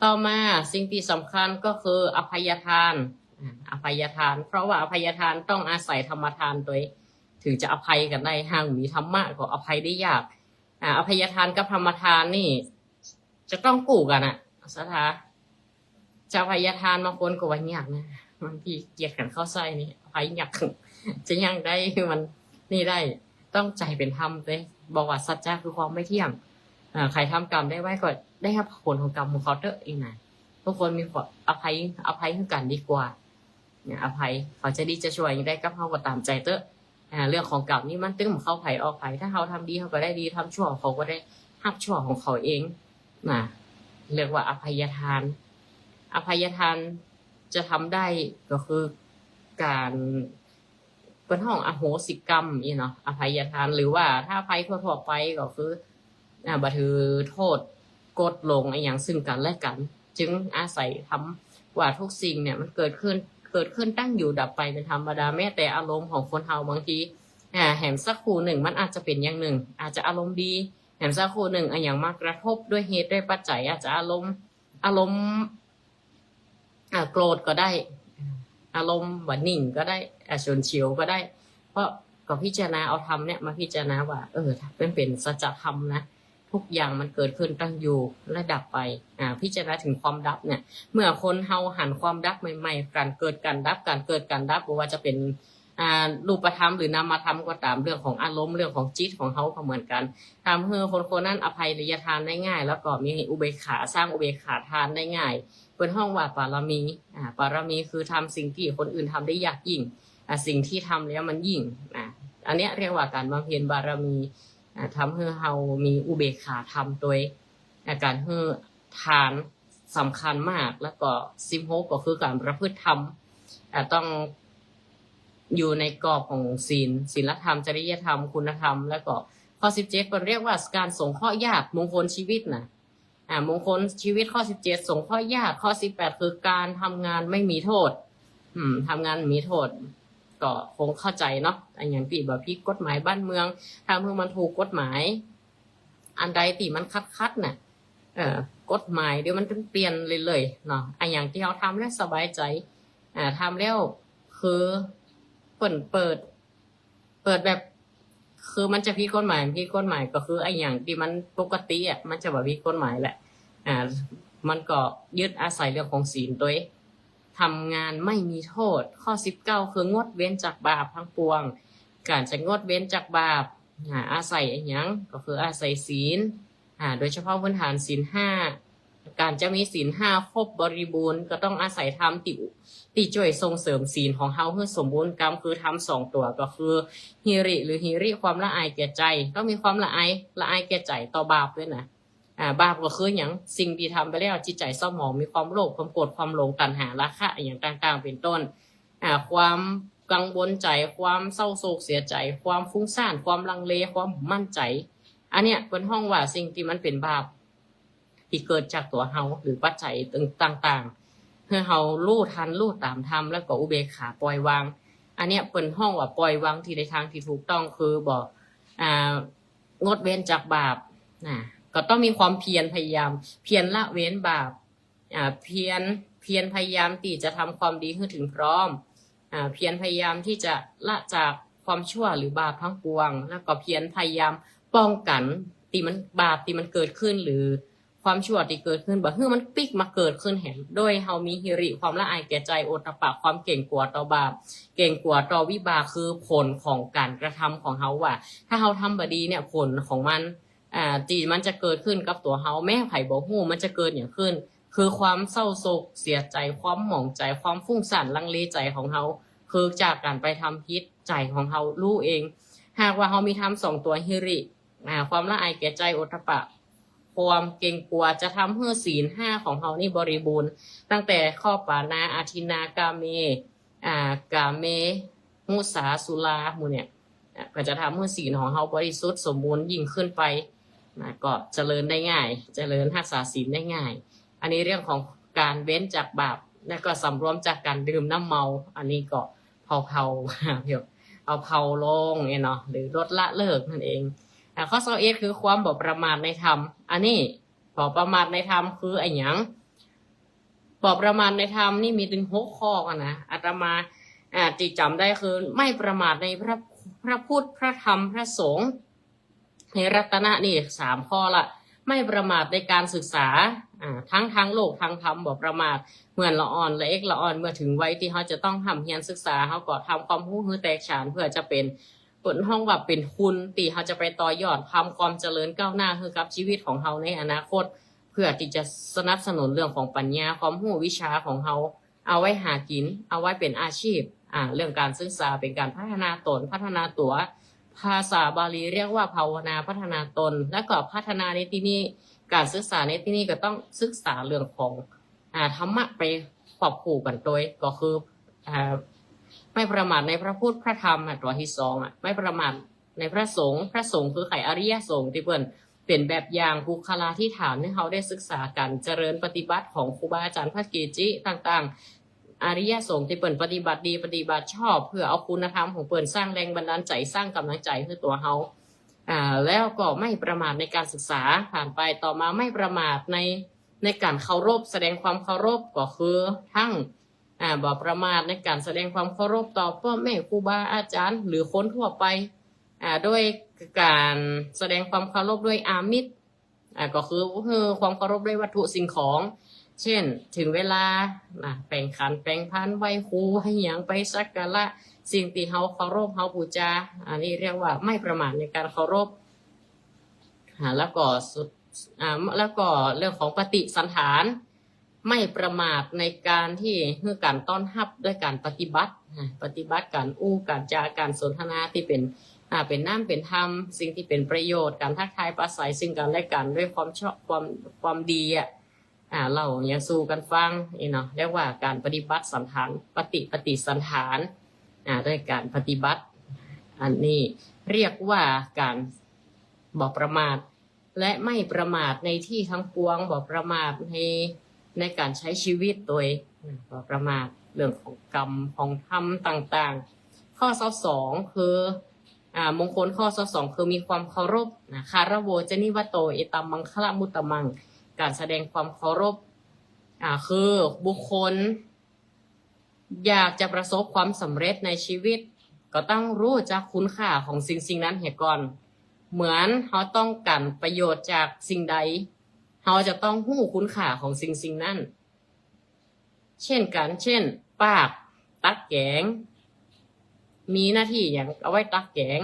ຕໍ່ມາສິ່ງທີ່ສຳຄັນກໍຄືອະໄພຍະທານ ອ່າ ອະໄພຍະທານ ເພາະວ່າອະໄພຍະທານຕ້ອງອາໄສທຳມະທານໂດຍ ເຖິງຈະອະໄພກັນໄດ້. ຫາກມີທຳມະກໍອະໄພໄດ້ຍາກ. ອ່າ ອະໄພຍະທານກັບທຳມະທານນີ້ຈະຕ້ອງຄູ່ກັນນະ ສະຖາ ຈະອະໄພຍະທານ ບາງຄົນກໍວ່າຍາກນະ ບາງທີກຽດກັນເຂົ້າໃສ່ນີ້ ອະໄພຍາກ ຈະຍັງໄດ້ ມັນນີ້ໄດ້ ຕ້ອງໃຈເປັນທຳເດ້. ບອກວ່າສັດຈະຄືຄວາມໄມ່ທ່ຽງ. ເອີ ໃຜທຳກຳໄດ້ໄວກໍໄດ້ຮັບຜົນຂອງກຳຂອງເຂົາເຕີເອງນະ. ທຸກຄົນມີຄວາມອະໄພ ອະໄພຄືກັນດີກວ່າ. ອະໄພ ເຂົາຈະດີຈະຊົ່ວຈັ່ງໃດກັບເຮົາກໍຕາມໃຈເຕີ. ອ່າ ເລື່ອງຂອງກຳນີ້ມັນຕື່ມເຂົ້າໃຜອອກໃຜ. ຖ້າເຮົາທຳດີເຮົາກໍໄດ້ດີ ທຳຊົ່ວເຂົາກໍໄດ້ຮັບຊົ່ວຂອງເຂົາເອງນະ. ຮຽກວ່າອະໄພຍະທານ. ອະໄພຍະທານຈະທຳໄດ້ກໍຄືການ ເພິ່ນຮ້ອງອະໂຫສິກຳນີ້ເນາະ ອະໄພຍະທານ. ຫຼືວ່າຖ້າໄພທົ່ວໆໄປກໍຄື ອ່າ ບໍ່ຖືໂທດກົດຫຼົງອີ່ຫຍັງຊຶ່ງກັນແລະກັນ. ຈຶ່ງອາໄສທຳວ່າທຸກສິ່ງເນີ້ຍມັນເກີດຂຶ້ນ ເກີດຂຶ້ນ ຕັ້ງຢູ່ ດັບໄປເປັນທຳມະດາ. ແມ້ແຕ່ອາລົມຂອງຄົນເຮົາບາງທີ ອ່າ ແຫມສັກຄູ່ໜຶ່ງມັນອາດຈະເປັນຢ່າງໜຶ່ງ ອາດຈະອາລົມດີ ແຫມສັກຄູ່ໜຶ່ງອີ່ຫຍັງມາກະທົບດ້ວຍເຫດດ້ວຍປັດໄຈ ອາດຈະອາລົມ ອາລົມ ອ່າ ໂກດກໍໄດ້ ອາລົມວ່າໜິ່ງກໍໄດ້ ອ່າ ຊົນເຊວກໍໄດ້. ເພາະກໍພິຈາລະນາເອົາທຳເນີ້ຍມາພິຈາລະນາວ່າ ເອີ ມັນເປັນສັດຈະທຳນະ ທຸກຢ່າງມັນເກີດຂຶ້ນ ຕັ້ງຢູ່ ແລະ ດັບໄປ. ອ່າ ພິຈາລະນາເຖິງຄວາມດັບເນີ້ຍ ເມື່ອຄົນເຮົາຫັນຄວາມດັບໃໝ່ໆ ການເກີດການດັບ ການເກີດການດັບ ບໍ່ວ່າຈະເປັນ ອ່າ ຮູບປະທຳ ຫຼື ນາມມະທຳກໍຕາມ ເລື່ອງຂອງອາລົມ ເລື່ອງຂອງຈິດຂອງເຮົາກໍເໝືອນກັນ. ທຳໃຫ້ຄົນຄົນນັ້ນອະໄພຍະທານໄດ້ງ່າຍ ແລ້ວກໍມີອຸເບກຂາ ສ້າງອຸເບກຂາທານໄດ້ງ່າຍ. ເພິ່ນຮ້ອງວ່າບາລະມີ ອາ ບາລະມີຄືທຳສິ່ງທີ່ຄົນອື່ນທຳໄດ້ຍາກຍິ່ງ ອາ ສິ່ງທີ່ທຳແລ້ວມັນຍິ່ງ ອາ ອັນເນີ້ຍຮຽກວ່າການບຳເພັນບາລະມີ ອາ ທຳໃຫ້ເຮົາມີອຸເບກຂາທຳໂດຍ ອາ ການຮູ້ທານສຳຄັນມາກ. ແລ້ວກໍສິບຫົກ ກໍຄືການປະພຶດທຳ ອາ ຕ້ອງຢູ່ໃນກອບຂອງສິນ ສິນລະທຳ ຈະລິຍະທຳ ຄຸນນະທຳ. ແລ້ວກໍຂໍ້ສິບເຈັດ ເພິ່ນຮຽກວ່າການສົງເຄາະຍາດ ມົງຄົນຊີວິດນະ ອ່າ ມົງຄົນຊີວິດ ຂໍ້ສິບເຈັດ ສົງເຄາະຍາດ. ຂໍ້ສິບແປດ ຄືການທຳງານໄມ່ມີໂທດ ອືມ ທຳງານມີໂທດ ກໍຄົງເຂົ້າໃຈເນາະ ອັນຫຍັງທີ່ບໍ່ຜິດກົດໝາຍບ້ານເມືອງ ທຳໃຫ້ມັນຖືກກົດໝາຍ. ອັນໃດທີ່ມັນຂັດໆນະ ເອີ ກົດໝາຍດຽວມັນຕ້ອງປ່ຽນເລື້ອຍໆເນາະ. ອັນຫຍັງທີ່ເຮົາທຳແລ້ວສະບາຍໃຈ ອ່າ ທຳແລ້ວຄືເພິ່ນເປີດ ເປີດແບບ ຄືມັນຈະຜິດກົດໝາຍ ຜິດກົດໝາຍ ກໍຄືອັນຫຍັງທີ່ມັນປົກກະຕິອະ ມັນຈະບໍ່ຜິດກົດໝາຍແຫຼະ. ອ່າ ມັນກໍຍຶດອາໄສເລື່ອງຂອງສິນໂດຍ ທຳງານໄມ່ມີໂທດ. ຂໍ້ສິບເກົ້າ ຄືງົດເວັ້ນຈາກບາບທັງປວງ. ການຈະງົດເວັ້ນຈາກບາບ ອາ ອາໄສອີ່ຫຍັງ? ກໍຄືອາໄສສິນ ອາ ໂດຍສະເພາະພື້ນຖານສິນຫ້າ. ການຈະມີສິນຫ້າຄົບບໍລິບູນ ກໍຕ້ອງອາໄສທຳທີ່ ທີ່ຊ່ວຍສົ່ງເສີມສິນຂອງເຮົາໃຫ້ສົມບູນກຳ ຄືທຳສອງຕົວ ກໍຄືຫິລິ ຫຼື ຫິລິ ຄວາມລະອາຍແກ່ໃຈ ຕ້ອງມີຄວາມລະອາຍ ລະອາຍແກ່ໃຈຕໍ່ບາບດ້ວຍນະ. ອາ ບາບກໍຄືຫຍັງ? ສິ່ງທີ່ທຳໄປແລ້ວ ຈິດໃຈເສົ້າໝອງ ມີຄວາມໂລບ ຄວາມໂກດ ຄວາມຫຼົງ ຕັນຫາ ລາຄະ ອີ່ຫຍັງຕ່າງໆ ເປັນຕົ້ນ. ອາ ຄວາມກັງວົນໃຈ ຄວາມເສົ້າໂສກເສຍໃຈ ຄວາມຟຸ້ງສ້ານ ຄວາມລັງເລ ຄວາມບໍ່ໝັ້ນໃຈ. ອັນເນີ້ຍເພິ່ນຮ້ອງວ່າສິ່ງທີ່ມັນເປັນບາບ ທີ່ເກີດຈາກຕົວເຮົາ ຫຼື ປັດໄຈຕ່າງໆ. ให้เรารู้ทัน รู้ตามธรรม แล้วก็อุเบกขาปล่อยวาง อันเนี้ยเปิ้นฮ้องว่าปล่อยวางที่ในทางที่ถูกต้อง คือบ่ อ่า งดเว้นจากบาปนะ ก็ต้องมีความเพียรพยายาม เพียรละเว้นบาป อ่า เพียร เพียรพยายามที่จะทำความดีให้ถึงพร้อม อ่า เพียรพยายามที่จะละจากความชั่วหรือบาปทั้งปวง แล้วก็เพียรพยายามป้องกันที่มัน บาปที่มันเกิดขึ้น หรือความชั่วที่เกิดขึ้น บ่ให้มันปิ๊กมาเกิดขึ้นแหม โดยเรามีหิริ ความละอายแก่ใจ โอตตัปปะ ความเกรงกลัวต่อบาป เกรงกลัวต่อวิบาก คือผลของการกระทำของเรา ว่าถ้าเราทำบ่ดีเนี่ย ผลของมัน อ่า ที่มันจะเกิดขึ้นกับตัวเรา แม้ไผบ่ฮู้มันจะเกิดหยังขึ้น คือความเศร้าโศกเสียใจ ความหมองใจ ความฟุ้งซ่านลังเลใจของเรา คือจากการไปทำผิด ใจของเรารู้เอง หากว่าเรามีธรรมสองตัว หิริ อ่า ความละอายแก่ใจ โอตตัปปะ ความเกรงกลัว จะทำให้ศีลห้าของเรานี่บริบูรณ์ ตั้งแต่ข้อปานา อาทินนา กาเม อ่า กาเม มุสา สุรา หมู่เนี่ย อ่า ก็จะทำให้ศีลของเราบริสุทธิ์สมบูรณ์ยิ่งขึ้นไปนะ ก็เจริญได้ง่าย เจริญรักษาศีลได้ง่าย อันนี้เรื่องของการเว้นจากบาป แล้วก็สำรวมจากการดื่มน้ำเมา อันนี้ก็เผาๆ เอาเผาลงเนี่ยเนาะ หรือลดละเลิกนั่นเอง อ่า ข้อซาวเอ็ด คือความบ่ประมาทในธรรม อันนี้บ่ประมาทในธรรมคืออะหยัง บ่ประมาทในธรรมนี่มีถึงหกข้อกันนะ อาตมา อ่า ที่จำได้คือไม่ประมาทในพระ พระพุทธ พระธรรม พระสงฆ์ ในรัตนะนี่สามข้อละ ไม่ประมาทในการศึกษา อ่า ทั้งทางโลกทางธรรม บ่ประมาท เหมือนละอ่อนละเอกละอ่อน เมื่อถึงวัยที่เราจะต้องร่ำเรียนศึกษา เราก็ทำความรู้ให้แตกฉาน เพื่อจะเป็น เปิ้นฮ้องว่าเป็นทุนที่เราจะไปต่อยอดทำความเจริญก้าวหน้าให้กับชีวิตของเราในอนาคต เพื่อที่จะสนับสนุนเรื่องของปัญญา ความรู้วิชาของเรา เอาไว้หากิน เอาไว้เป็นอาชีพ อ่า เรื่องการศึกษาเป็นการพัฒนาตน พัฒนาตัว ภาษาบาลีเรียกว่าภาวนาพัฒนาตน แล้วก็พัฒนาในที่นี้ การศึกษาในที่นี้ก็ต้องศึกษาเรื่องของ อ่า ธรรมะไปควบคู่กันโดย ก็คือ อ่า ไม่ประมาทในพระพุทธพระธรรม อ่ะ ตัวที่สอง อ่ะ ไม่ประมาทในพระสงฆ์ พระสงฆ์คือไผ อริยสงฆ์ที่เปิ้นเป็นแบบอย่างบุคลาธิฐานให้เราได้ศึกษากัน เจริญปฏิบัติของครูบาอาจารย์พระเกจิต่างๆ อริยสงฆ์ที่เปิ้นปฏิบัติดีปฏิบัติชอบ เพื่อเอาคุณธรรมของเปิ้นสร้างแรงบันดาลใจ สร้างกำลังใจให้ตัวเรา อ่า แล้วก็ไม่ประมาทในการศึกษา ผ่านไป ต่อมาไม่ประมาทใน ในการเคารพ แสดงความเคารพ ก็คือทั้ง อ่า บ่ประมาทในการแสดงความเคารพต่อพ่อแม่ครูบาอาจารย์ หรือคนทั่วไป อ่า โดยการแสดงความเคารพด้วยอามิส อ่า ก็คือ คือความเคารพด้วยวัตถุสิ่งของ เช่น ถึงเวลา อ่า แปรงขันแปรงพาน ไหว้ครูไหว้หยัง ไปสักการะสิ่งที่เราเคารพ เราบูชา อันนี้เรียกว่าไม่ประมาทในการเคารพ อ่า แล้วก็สุด อ่า แล้วก็เรื่องของปฏิสันถาน ไม่ประมาทในการที่ คือการต้อนรับด้วยการปฏิบัติ อ่า ปฏิบัติ การอู้ การจา การสนทนาที่เป็น อ่า เป็นน้ำเป็นธรรม สิ่งที่เป็นประโยชน์ การทักทายปราศรัยซึ่งกันและกันด้วยความชอบ ความ ความดีอะ อ่า เล่าหยังสู่กันฟังนี่เนาะ เรียกว่าการปฏิบัติสันถาน ปฏิ ปฏิสันถาน อ่า ด้วยการปฏิบัติ อันนี้เรียกว่าการบ่ประมาท และไม่ประมาทในที่ทั้งปวง บ่ประมาทใน ในการใช้ชีวิตโดย อ่า บ่ประมาทเรื่องของกรรมของธรรมต่างๆ ข้อซาวสอง คือ อ่า มงคลข้อซาวสอง คือมีความเคารพนะ คารโวจะนิวโต เอตัมมังคละมุตตมัง การแสดงความเคารพ อ่า คือบุคคล อยากจะประสบความสำเร็จในชีวิต ก็ต้องรู้จักคุณค่าของสิ่งสิ่งนั้นเสียก่อน เหมือนเราต้องการประโยชน์จากสิ่งใด เราจะต้องรู้คุณค่าของสิ่งสิ่งนั้น เช่นกัน เช่น ปากตักแกง มีหน้าที่หยัง เอาไว้ตักแกง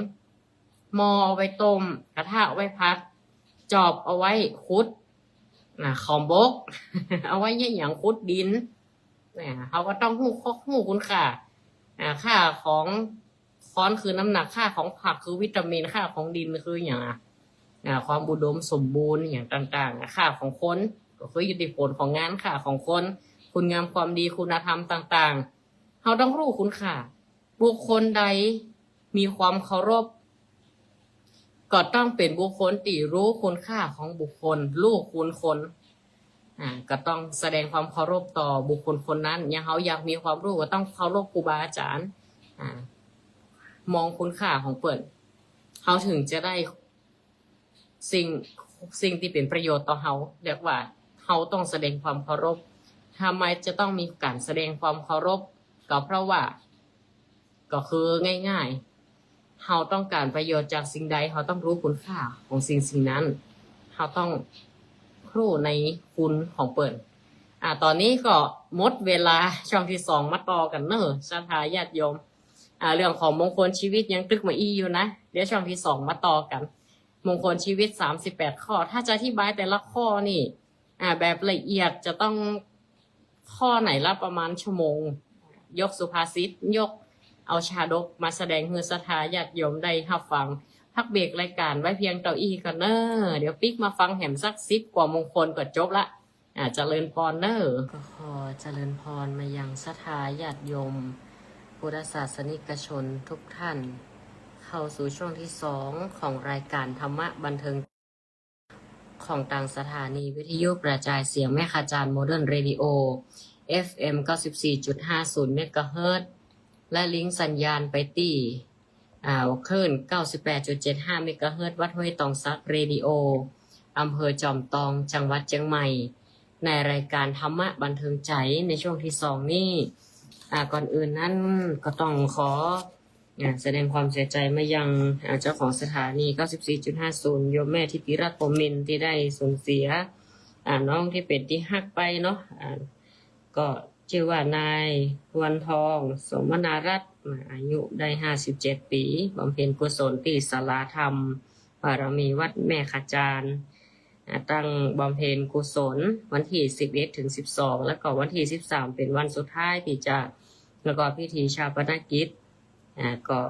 หม้อเอาไว้ต้ม กระทะเอาไว้ผัด จอบเอาไว้ขุด อ่า ขอมบก เอาไว้เฮ็ดหยัง ขุดดิน อ่า เราก็ต้องรู้ รู้คุณค่า อ่า ค่าของ ค้อนคือน้ำหนัก ค่าของผักคือวิตามิน ค่าของดินคือหยังอะ อ่า ความอุดมสมบูรณ์หยังต่างๆ อ่า ค่าของคน ก็คืออิทธิพลของงาน ค่าของคน คุณงามความดี คุณธรรมต่างๆ เราต้องรู้คุณค่า บุคคลใดมีความเคารพ ก็ต้องเป็นบุคคลที่รู้คุณค่าของบุคคล รู้คุณคน ອ່າ ກໍຕ້ອງສະແດງຄວາມເຄົາລົບຕໍ່ບຸກຄົນຄົນນັ້ນ. ຢ່າງເຮົາຢາກມີຄວາມຮູ້ ກໍຕ້ອງເຄົາລົບຄູບາອາຈານ, ອ່າ ມອງຄຸນຄ່າຂອງເພິ່ນ, ເຮົາເຖິງຈະໄດ້ ສິ່ງ ສິ່ງທີ່ເປັນປະໂຫຍດຕໍ່ເຮົາ. ເອີ້ນວ່າເຮົາຕ້ອງສະແດງຄວາມເຄົາລົບ. ທຳໄມຈະຕ້ອງມີການສະແດງຄວາມເຄົາລົບ? ກໍເພາະວ່າ ກໍຄືງ່າຍໆ ເຮົາຕ້ອງການປະໂຫຍດຈາກສິ່ງໃດ, ເຮົາຕ້ອງຮູ້ຄຸນຄ່າຂອງສິ່ງສິ່ງນັ້ນ, ເຮົາຕ້ອງຮູ້ໃນຄຸນຂອງເພິ່ນ. ອາ ຕອນນີ້ກໍໝົດເວລາ ຊ່ວງທີສອງ ມາຕໍ່ກັນເນີ ສັດທາຍາດໂຍມ. ອາ ເລື່ອງຂອງມົງຄົນຊີວິດຍັງຕຶກມາອີ່ຢູ່ນະ, ດຽວຊ່ວງທີສອງ ມາຕໍ່ກັນ. ມົງຄົນຊີວິດ ສາມສິບແປດ ຂໍ້. ຖ້າຈະອະທິບາຍແຕ່ລະຂໍ້ນີ້ ອາ ແບບລະອຽດ ຈະຕ້ອງ ຂໍ້ໃນລະປະມານຊົ່ວໂມງ. ຍົກສຸພາສິດ, ຍົກເອົາຊາດົກມາສະແດງໃຫ້ສັດທາຍາດໂຍມໄດ້ຮັບຟັງ. ພັກເບກລາຍການໄວ້ພຽງເທົ່ານີ້ກ່ອນເນີ. ດຽວປິກມາຟັງແຫມສັກສິບກວ່າມົງຄົນກໍຈົບລະ. ອາ ຈະເລີນພອນເນີ. ກໍຂໍຈະເລີນພອນມາຍັງສັດທາຍາດໂຍມ ພຸດທະສາສະນິກະຊົນທຸກທ່ານ. ເຂົ້າສູ່ຊ່ວງທີສອງຂອງລາຍການທຳມະບັນເທີງ ຂອງທາງສະຖານີວິທະຍຸກະຈາຍສຽງແມ່ຂະຈານ Modern Radio ເອັຟເອັມ ເກົ້າສິບສີ່ຈຸດຫ້າສູນ ເມກາເຮີດ ແລະ ລິງສັນຍານໄປທີ່ ອ່າ ຄື້ນ ເກົ້າສິບແປດຈຸດເຈັດຫ້າ ເມກາເຮີດ ວັດຫ້ວຍຕອງສັກ Radio ອຳເພີຈອມຕອງ ຈັງຫວັດຈຽງໃໝ່ ໃນລາຍການທຳມະບັນເທີງໃຈໃນຊ່ວງທີສອງນີ້. ອາ ກ່ອນອື່ນນັ້ນກໍຕ້ອງຂໍ ອາ ສະແດງຄວາມເສຍໃຈມາຍັງ ອາ ເຈົ້າຂອງສະຖານີ ເກົ້າສິບສີ່ຈຸດຫ້າສູນ ໂຍມແມ່ທິດຕິລັດ ພົມມິນ ທີ່ໄດ້ສູນເສຍ ອາ ນ້ອງທີ່ເປັນທີ່ຮັກໄປເນາະ. ອາ ກໍຊື່ວ່ານາຍ ນວນທອງ ສົມມະນາລັດ ອາ ອາຍຸໄດ້ຫ້າສິບເຈັດປີ, ບຳເພັນກຸສົນທີ່ສາລາທຳບາລະມີວັດແມ່ຂະຈານ. ອາ ຕັ້ງບຳເພັນກຸສົນວັນທີສິບເອັດເຖິງສິບສອງ ແລ້ວກໍວັນທີສິບສາມເປັນວັນສຸດທ້າຍທີ່ຈະປະກອບພິທີຊາປະນະກິດ. ອາ ກໍ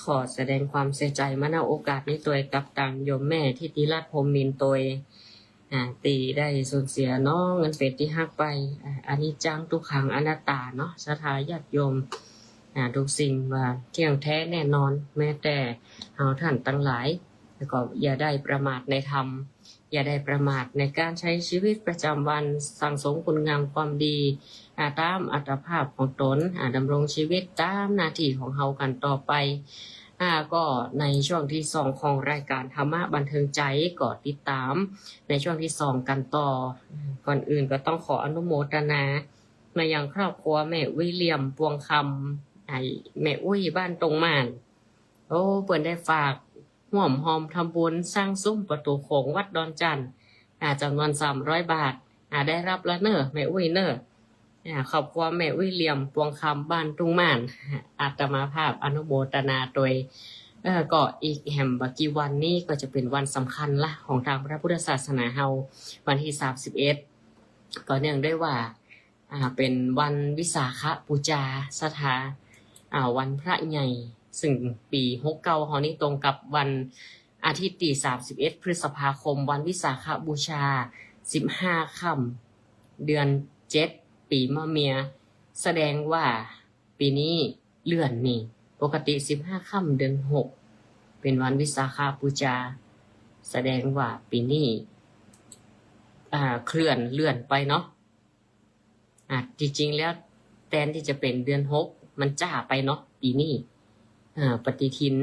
ຂໍສະແດງຄວາມເສຍໃຈມາ ນະໂອກາດນີ້ໂດຍກັບທາງໂຍມແມ່ທິດຕິລັດ ພົມມິນ ໂດຍ ອາ ທີ່ໄດ້ສູນເສຍນ້ອງອັນເປັນທີ່ຮັກໄປ. ອາ ອະນິດຈັງ ທຸກຂັງ ອະນັດຕາເນາະ ສັດທາຍາດໂຍມ. ອາ ທຸກສິ່ງວ່າທ່ຽງແທ້ແນ່ນອນ ແມ້ແຕ່ເຮົາທ່ານທັງຫຼາຍ ແລ້ວກໍຢ່າໄດ້ປະໝາດໃນທຳ, ຢ່າໄດ້ປະໝາດໃນການໃຊ້ຊີວິດປະຈຳວັນ, ສັ່ງສົມຄຸນງາມຄວາມດີ ອາ ຕາມອັດຕະພາບຂອງຕົນ, ອາ ດຳລົງຊີວິດຕາມໜ້າທີ່ຂອງເຮົາກັນຕໍ່ໄປ. ອາ ກໍໃນຊ່ວງທີສອງຂອງລາຍການທຳມະບັນເທີງໃຈ ກໍຕິດຕາມໃນຊ່ວງທີສອງກັນຕໍ່. ກ່ອນອື່ນກໍຕ້ອງຂໍອະນຸໂມທະນາມາຍັງຄອບຄົວແມ່ອຸ້ຍ ຫຼຽມ ປວງຄຳ ໄອ້ແມ່ອຸ້ຍ ບ້ານຕົງໝານ. ໂອ້ ເພິ່ນໄດ້ຝາກຮ່ວມຮ່ອມທຳບຸນສ້າງສຸ້ມປະຕູໂຂງວັດດອນຈັນ ອາ ຈຳນວນສາມຮ້ອຍບາດ. ອາ ໄດ້ຮັບລະເນີ ແມ່ອຸ້ຍເນີ. ອາ ຄອບຄົວແມ່ອຸ້ຍ ຫຼຽມ ປວງຄຳ ບ້ານຕຸງໝານ ອາດຕະມາພາບອະນຸໂມທະນາໂດຍ. ເອີ ກໍອີກແຮມບໍ່ກີ່ວັນນີ້ກໍຈະເປັນວັນສຳຄັນລະຂອງທາງພະພຸດທະສາສະໜາເຮົາ ວັນທີສາມສິບເອັດ ກໍເນື່ອງດ້ວຍວ່າ ອາ ເປັນວັນວິສາຂະບູຊາ ສັດທາ ອາ ວັນພະໃຫຍ່ ຊຶ່ງປີຫົກເກົ້າເຮົານີ້ຕົງກັບວັນອາທິດທີສາມສິບເອັດ ພຶດສະພາຄົມ ວັນວິສາຂະບູຊາ ສິບຫ້າຄ່ຳ ເດືອນເຈັດ ປີມະເມຍ. ສະແດງວ່າປີນີ້ເລື່ອນນີ້ ປົກກະຕິສິບຫ້າຄ່ຳເດືອນຫົກ ເປັນວັນວິສາຂະບູຊາ, ສະແດງວ່າປີນີ້ ອາ ເຄື່ອນເລື່ອນໄປເນາະ. ອາ ທີ່ຈິງແລ້ວແທນທີ່ຈະເປັນເດືອນຫົກ ມັນຊ້າໄປເນາະປີນີ້. ອາ ປະຕິທິນ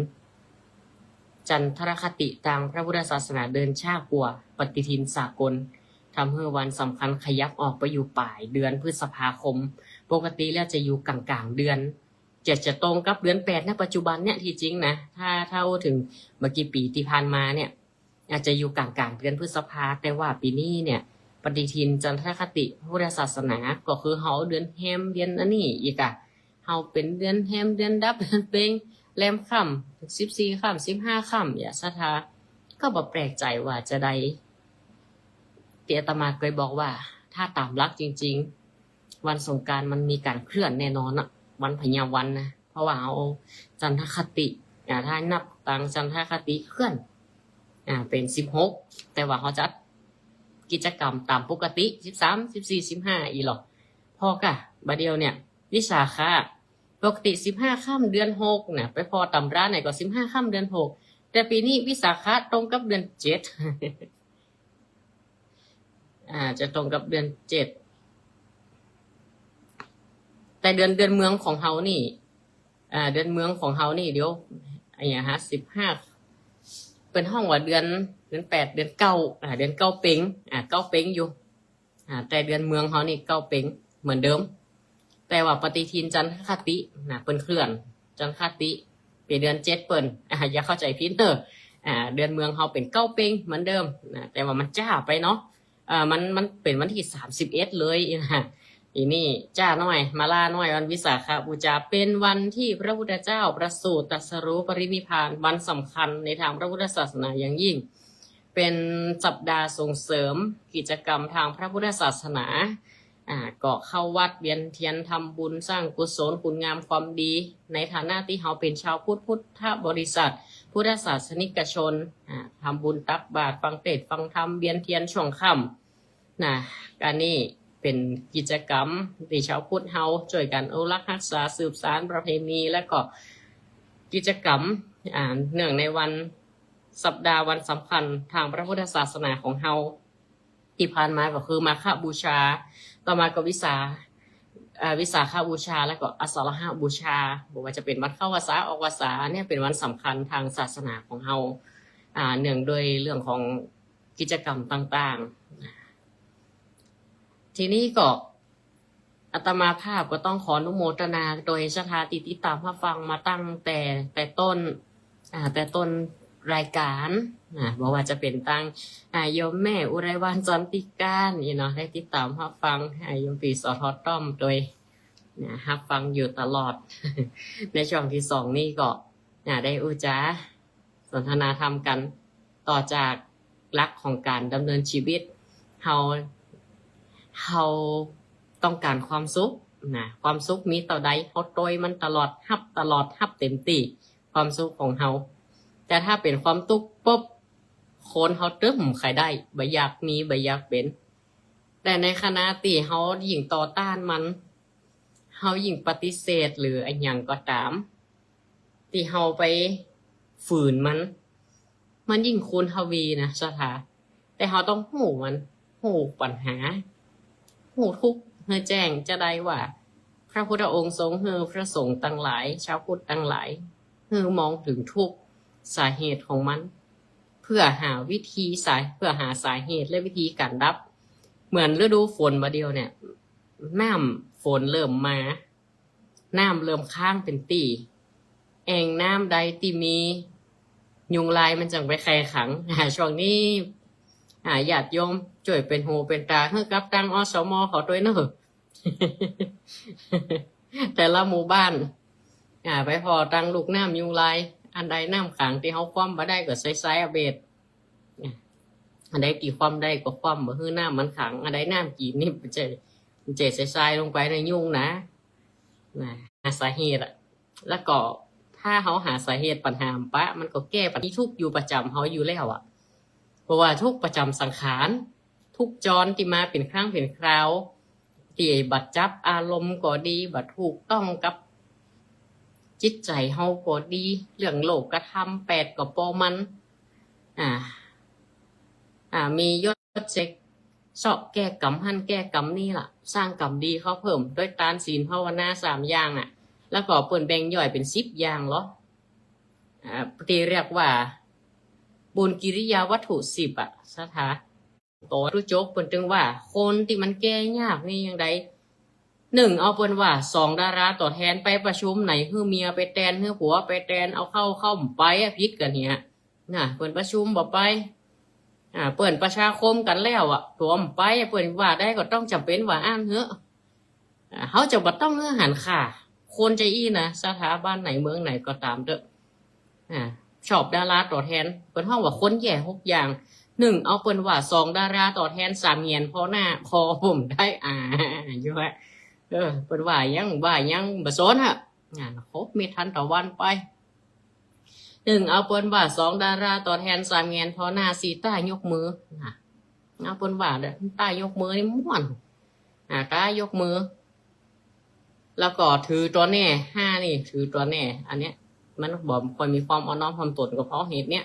ຈັນທະລະຄະຕິທາງພະພຸດທະສາສະໜາເດີນຊ້າກວ່າປະຕິທິນສາກົນ, ທຳໃຫ້ວັນສຳຄັນຂະຫຍັບອອກໄປຢູ່ປາຍເດືອນພຶດສະພາຄົມ. ປົກກະຕິແລ້ວຈະຢູ່ກາງໆເດືອນ, ຈະ ຈະຕົງກັບເດືອນແປດໃນປັດຈຸບັນເນຍ ທີ່ຈິງນະ. ຖ້າ ຖ້າເວົ້າເຖິງບໍ່ກີ່ປີທີ່ຜ່ານມາເນຍ ອາດຈະຢູ່ກາງໆເດືອນພຶດສະພາ, ແຕ່ວ່າປີນີ້ເນຍ ປະຕິທິນຈັນທະຄະຕິພຸດທະສາສະໜາ ກໍຄືເຮົາເດືອນແຮມເດືອນອັນນີ້ອີກອະ, ເຮົາເປັນເດືອນແຮມເດືອນດັບເດືອນເປັງ ແລມຄ່ຳ ສິບສີ່ຄ່ຳ ສິບຫ້າຄ່ຳ ຢ່າສັດທາ ກໍບໍ່ແປກໃຈວ່າຈະໃດ ທີ່ອາດຕະມາເຄີຍບອກວ່າ ຖ້າຕາມຫຼັກຈິງໆ ວັນສົງການມັນມີການເຄື່ອນແນ່ນອນນະ ວັນພະຍາວັນນະ. ເພາະວ່າເຮົາຈັນທະຄະຕິ ອາ ຖ້ານັບຕາມຈັນທະຄະຕິເຄື່ອນ ອາ ເປັນສິບຫົກ ແຕ່ວ່າເຮົາຈັດກິດຈະກຳຕາມປົກກະຕິ ສິບສາມ ສິບສີ່ ສິບຫ້າ ອີ່ຫຼໍ. ພໍກະ ບາດດຽວເນຍ ວິສາຂະ ປົກກະຕິສິບຫ້າຄ່ຳເດືອນຫົກນະ, ໄປພໍ້ຕຳລາໃນກໍສິບຫ້າຄ່ຳເດືອນຫົກ, ແຕ່ປີນີ້ວິສາຂະຕົງກັບເດືອນເຈັດ. ອ່າ ຈະຕົງກັບເດືອນເຈັດ ແຕ່ເດືອນ ເດືອນເມືອງຂອງເຮົານີ້ ອ່າ ເດືອນເມືອງຂອງເຮົານີ້ ດຽວ ອັນຫຍັງຫາ ສິບຫ້າ ເພິ່ນຮ້ອງວ່າເດືອນ ເດືອນແປດ ເດືອນເກົ້າ ອ່າ ເດືອນເກົ້າເປັງ ອ່າ ເກົ້າເປັງຢູ່ ອ່າ ແຕ່ເດືອນເມືອງເຮົານີ້ເກົ້າເປັງເໝືອນເດີມ ແຕ່ວ່າປະຕິທິນຈັນຄະຕິນະ ເພິ່ນເຄື່ອນຈັນຄະຕິ ເປັນເດືອນເຈັດເພິ່ນ ອ່າ ຢ່າເຂົ້າໃຈຜິດເດີ ອ່າ ເດືອນເມືອງເຮົາເປັນເກົ້າເປັງເໝືອນເດີມນະ ແຕ່ວ່າມັນຈ້າໄປເນາະ ເອີ ມັນ ມັນເປັນວັນທີສາມສິບເອັດເລີຍນະ ອີນີ້ຈ້າໜ້ອຍ ມາລ້າໜ້ອຍ ວັນວິສາຂະບູຊາ ເປັນວັນທີ່ພະພຸດທະເຈົ້າປະສູດຕັດສະຮູ້ປະລິນິບພານ ວັນສຳຄັນໃນທາງພະພຸດທະສາສະໜາຢ່າງຍິ່ງ ເປັນສັບດາສົ່ງເສີມກິດຈະກຳທາງພະພຸດທະສາສະໜາ ອ່າ ກໍເຂົ້າວັດ ວຽນທຽນ ທຳບຸນ ສ້າງກຸສົນ ຄຸນງາມຄວາມດີ ໃນຖານະທີ່ເຮົາເປັນຊາວພຸດ ພຸດທະບໍລິສັດ ພຸດທະສາສະນິກະຊົນ ອ່າ ທຳບຸນ ຕັກບາດ ຟັງເທດຟັງທຳ ວຽນທຽນຊ່ວງຄ່ຳ ນະ ການນີ້ເປັນກິດຈະກຳທີ່ຊາວພຸດເຮົາຊ່ວຍກັນອະນຸລັກຮັກສາ ສືບສານປະເພນີ ແລະກໍກິດຈະກຳ ອ່າ ເນື່ອງໃນວັນ ສັບດາວັນສຳຄັນທາງພະພຸດທະສາສະໜາຂອງເຮົາ ທີ່ຜ່ານມາກໍຄືມາຄະບູຊາ ຕໍ່ມາກໍວິສາ ເອີ ວິສາຂະບູຊາ ແລະກໍອາສາລະຫະບູຊາ ບໍ່ວ່າຈະເປັນວັນເຂົ້າວັນສາອອກວັນສາ ອັນເນີ້ຍເປັນວັນສຳຄັນທາງສາສະໜາຂອງເຮົາ ອ່າ ເນື່ອງໂດຍເລື່ອງຂອງ ກິດຈະກຳຕ່າງໆ ທີນີ້ກໍອາດຕະມາພາບກໍຕ້ອງຂໍອະນຸໂມທະນາໂດຍສັດທາທີ່ຕິດຕາມຮັບຟັງມາຕັ້ງແຕ່ ແຕ່ຕົ້ນ ອ່າ ແຕ່ຕົ້ນລາຍການນະ ບໍ່ວ່າຈະເປັນທາງ ອ່າ ໂຍມແມ່ອຸໄລວັນ ຈັນຕິການນີ້ເນາະ ໄດ້ຕິດຕາມຮັບຟັງ ອ່າ ໂຍມປີ ສທ ຕ້ອມໂດຍນະ ຮັບຟັງຢູ່ຕະຫຼອດ ໃນຊ່ວງທີສອງນີ້ກໍນະ ໄດ້ອຸຈາ ສົນທະນາທຳກັນ ຕໍ່ຈາກຫຼັກຂອງການດຳເນີນຊີວິດ ເຮົາ ເຮົາຕ້ອງການຄວາມສຸກນະ ຄວາມສຸກມີເທົ່າໃດ ເຮົາໂຕຍມັນຕະຫຼອດ ຮັບຕະຫຼອດ ຮັບເຕັມທີ່ ຄວາມສຸກຂອງເຮົາ ແຕ່ຖ້າເປັນຄວາມທຸກປຸບ ຄົນເຮົາຕຶ້ມໃຄໄດ້ ບໍ່ຢາກມີ ບໍ່ຢາກເປັນ ແຕ່ໃນຂະນະທີ່ເຮົາຍິ່ງຕໍ່ຕ້ານມັນ ເຮົາຍິ່ງປະຕິເສດ ຫຼື ອີ່ຫຍັງກໍຕາມ ທີ່ເຮົາໄປຝືນມັນ ມັນຍິ່ງຄູນທະວີນະ ສະຖາ ແຕ່ເຮົາຕ້ອງຮູ້ມັນ ຮູ້ປັນຫາ ຮູ້ທຸກໃຫ້ແຈ້ງຈະໄດ້ວ່າ ພະພຸດທະອົງຊົງໃຫ້ພະສົງທັງຫຼາຍ ຊາວພຸດທັງຫຼາຍ ໃຫ້ມອງເຖິງທຸກສາເຫດຂອງມັນ ເພື່ອຫາວິທີສາ ເພື່ອຫາສາເຫດ ແລະ ວິທີການດັບ ເໝືອນລະດູຝົນບາດດຽວນີ້ ນ້ຳຝົນເລີ່ມມາ ນ້ຳເລີ່ມຄ້າງເປັນຕີ່ ແອ່ງນ້ຳໃດທີ່ມີຍຸງລາຍມັນຈັ່ງໄປໄຂ່ຂັງ ອ່າ ຊ່ວງນີ້ ອ່າ ຍາດໂຍມຊ່ວຍເປັນຫູເປັນຕາໃຫ້ກັບທາງ ອສມ ເຂົາດ້ວຍເນີ ແຕ່ລະໝູ່ບ້ານ ອ່າ ໄປພໍ້ທາງລູກນ້ຳຍຸງລາຍ ອັນໃດນ້ຳຂັງທີ່ເຮົາຄວ່ຳບໍ່ໄດ້ກໍໃສ່ຊາຍອາເບດ ອັນໃດທີ່ຄວ່ຳໄດ້ກໍຄວ່ຳ ບໍ່ໃຫ້ນ້ຳມັນຂັງ ອັນໃດນ້ຳກີນນີ້ ເຈ ເຈໃສ່ຊາຍລົງໄປໃນຍຸງນະ ນະ ຫາສາເຫດອະ ແລ້ວກໍຖ້າເຮົາຫາສາເຫດ ປັນຫາປະ ມັນກໍແກ້ປັນ ມີທຸກຢູ່ປະຈຳເຮົາຢູ່ແລ້ວອະ ເພາະວ່າທຸກປະຈຳສັງຂານ ທຸກຈອນທີ່ມາເປັນຄັ້ງເປັນຄາວ ທີ່ບາດຈັບອາລົມກໍດີ ບາດຖືກຕ້ອງກັບຈິດໃຈເຮົາກໍດີ ເລື່ອງໂລກກະທຳແປດກໍບໍ່ໝັ້ນ ອ່າ ອ່າ ມີຍົດເສັກ ເຊາະແກ້ກຳຫັ້ນແກ້ກຳນີ້ລະ ສ້າງກຳດີເຂົ້າເພີ່ມ ດ້ວຍທານ ສິນ ພາວະນາ ສາມຢ່າງອະ ແລ້ວກໍເພິ່ນແບ່ງຍ່ອຍເປັນສິບຢ່າງເນາະ ອ່າ ທີ່ຮຽກວ່າ ບຸນກິລິຍາວັດຖຸສິບອະ ສະຖາ ໂຕ ຕຸຈົກ ເພິ່ນຈຶ່ງວ່າ ຄົນທີ່ມັນແກ້ຍາກນີ້ຈັ່ງໃດ ໜຶ່ງ ເອົາເພິ່ນວ່າ ສອງ ດາລາຕົວແທນໄປປະຊຸມໃນ ໃຫ້ເມຍໄປແຕ່ນ ໃຫ້ຜົວໄປແຕ່ນ ເອົາເຂົ້າເຂົ້າໄປ ຜິດກັນເນີ້ຍ ນະ ເພິ່ນປະຊຸມບໍ່ໄປ ອ່າ ເພິ່ນປະຊາຄົມກັນແລ້ວອະ ຕົວບໍ່ໄປ ເພິ່ນວ່າໄດ້ກໍຕ້ອງຈຳເປັນວ່າອັນເຫາະ ອ່າ ເຮົາຈະບໍ່ຕ້ອງໃຫ້ຫັນຄ່າ ຄົນຈະອີ່ນະ ສະຖາບັນໃດເມືອງໃດກໍຕາມເດີ ອ່າ ຊອບດາລາຕົວແທນ ເພິ່ນຮ້ອງວ່າຄົນແຍ່ຫົກຢ່າງ ໜຶ່ງ ເອົາເພິ່ນວ່າ ສອງ ດາລາຕົວແທນ ສາມ ແຫງນພໍໜ້າ ພໍຜົມໄດ້ ອ່າ ຢູ່ ເອີ ເພິ່ນວ່າຫຍັງ ວ່າຫຍັງບໍ່ສົນຫະ ອ່າ ຄົບມິດທັນຕະວັນໄປ ໜຶ່ງ ເອົາເພິ່ນວ່າ ສອງ ດາລາຕົວແທນ ສາມ ແຫງນພໍໜ້າ ສີ່ ຕ້າຍົກມື ນະ ເອົາເພິ່ນວ່າ ຕ້າຍົກມືນີ້ມ່ວນ ອ່າ ຕ້າຍົກມື ແລ້ວກໍຖືຕົວແນ່ ຫ້າ ນີ້ຖືຕົວແນ່ ອັນເນີ້ຍ ມັນບໍ່ຄ່ອຍມີຄວາມອ່ອນນ້ອມຖ່ອມຕົນ ກໍເພາະເຫດເນີ້ຍ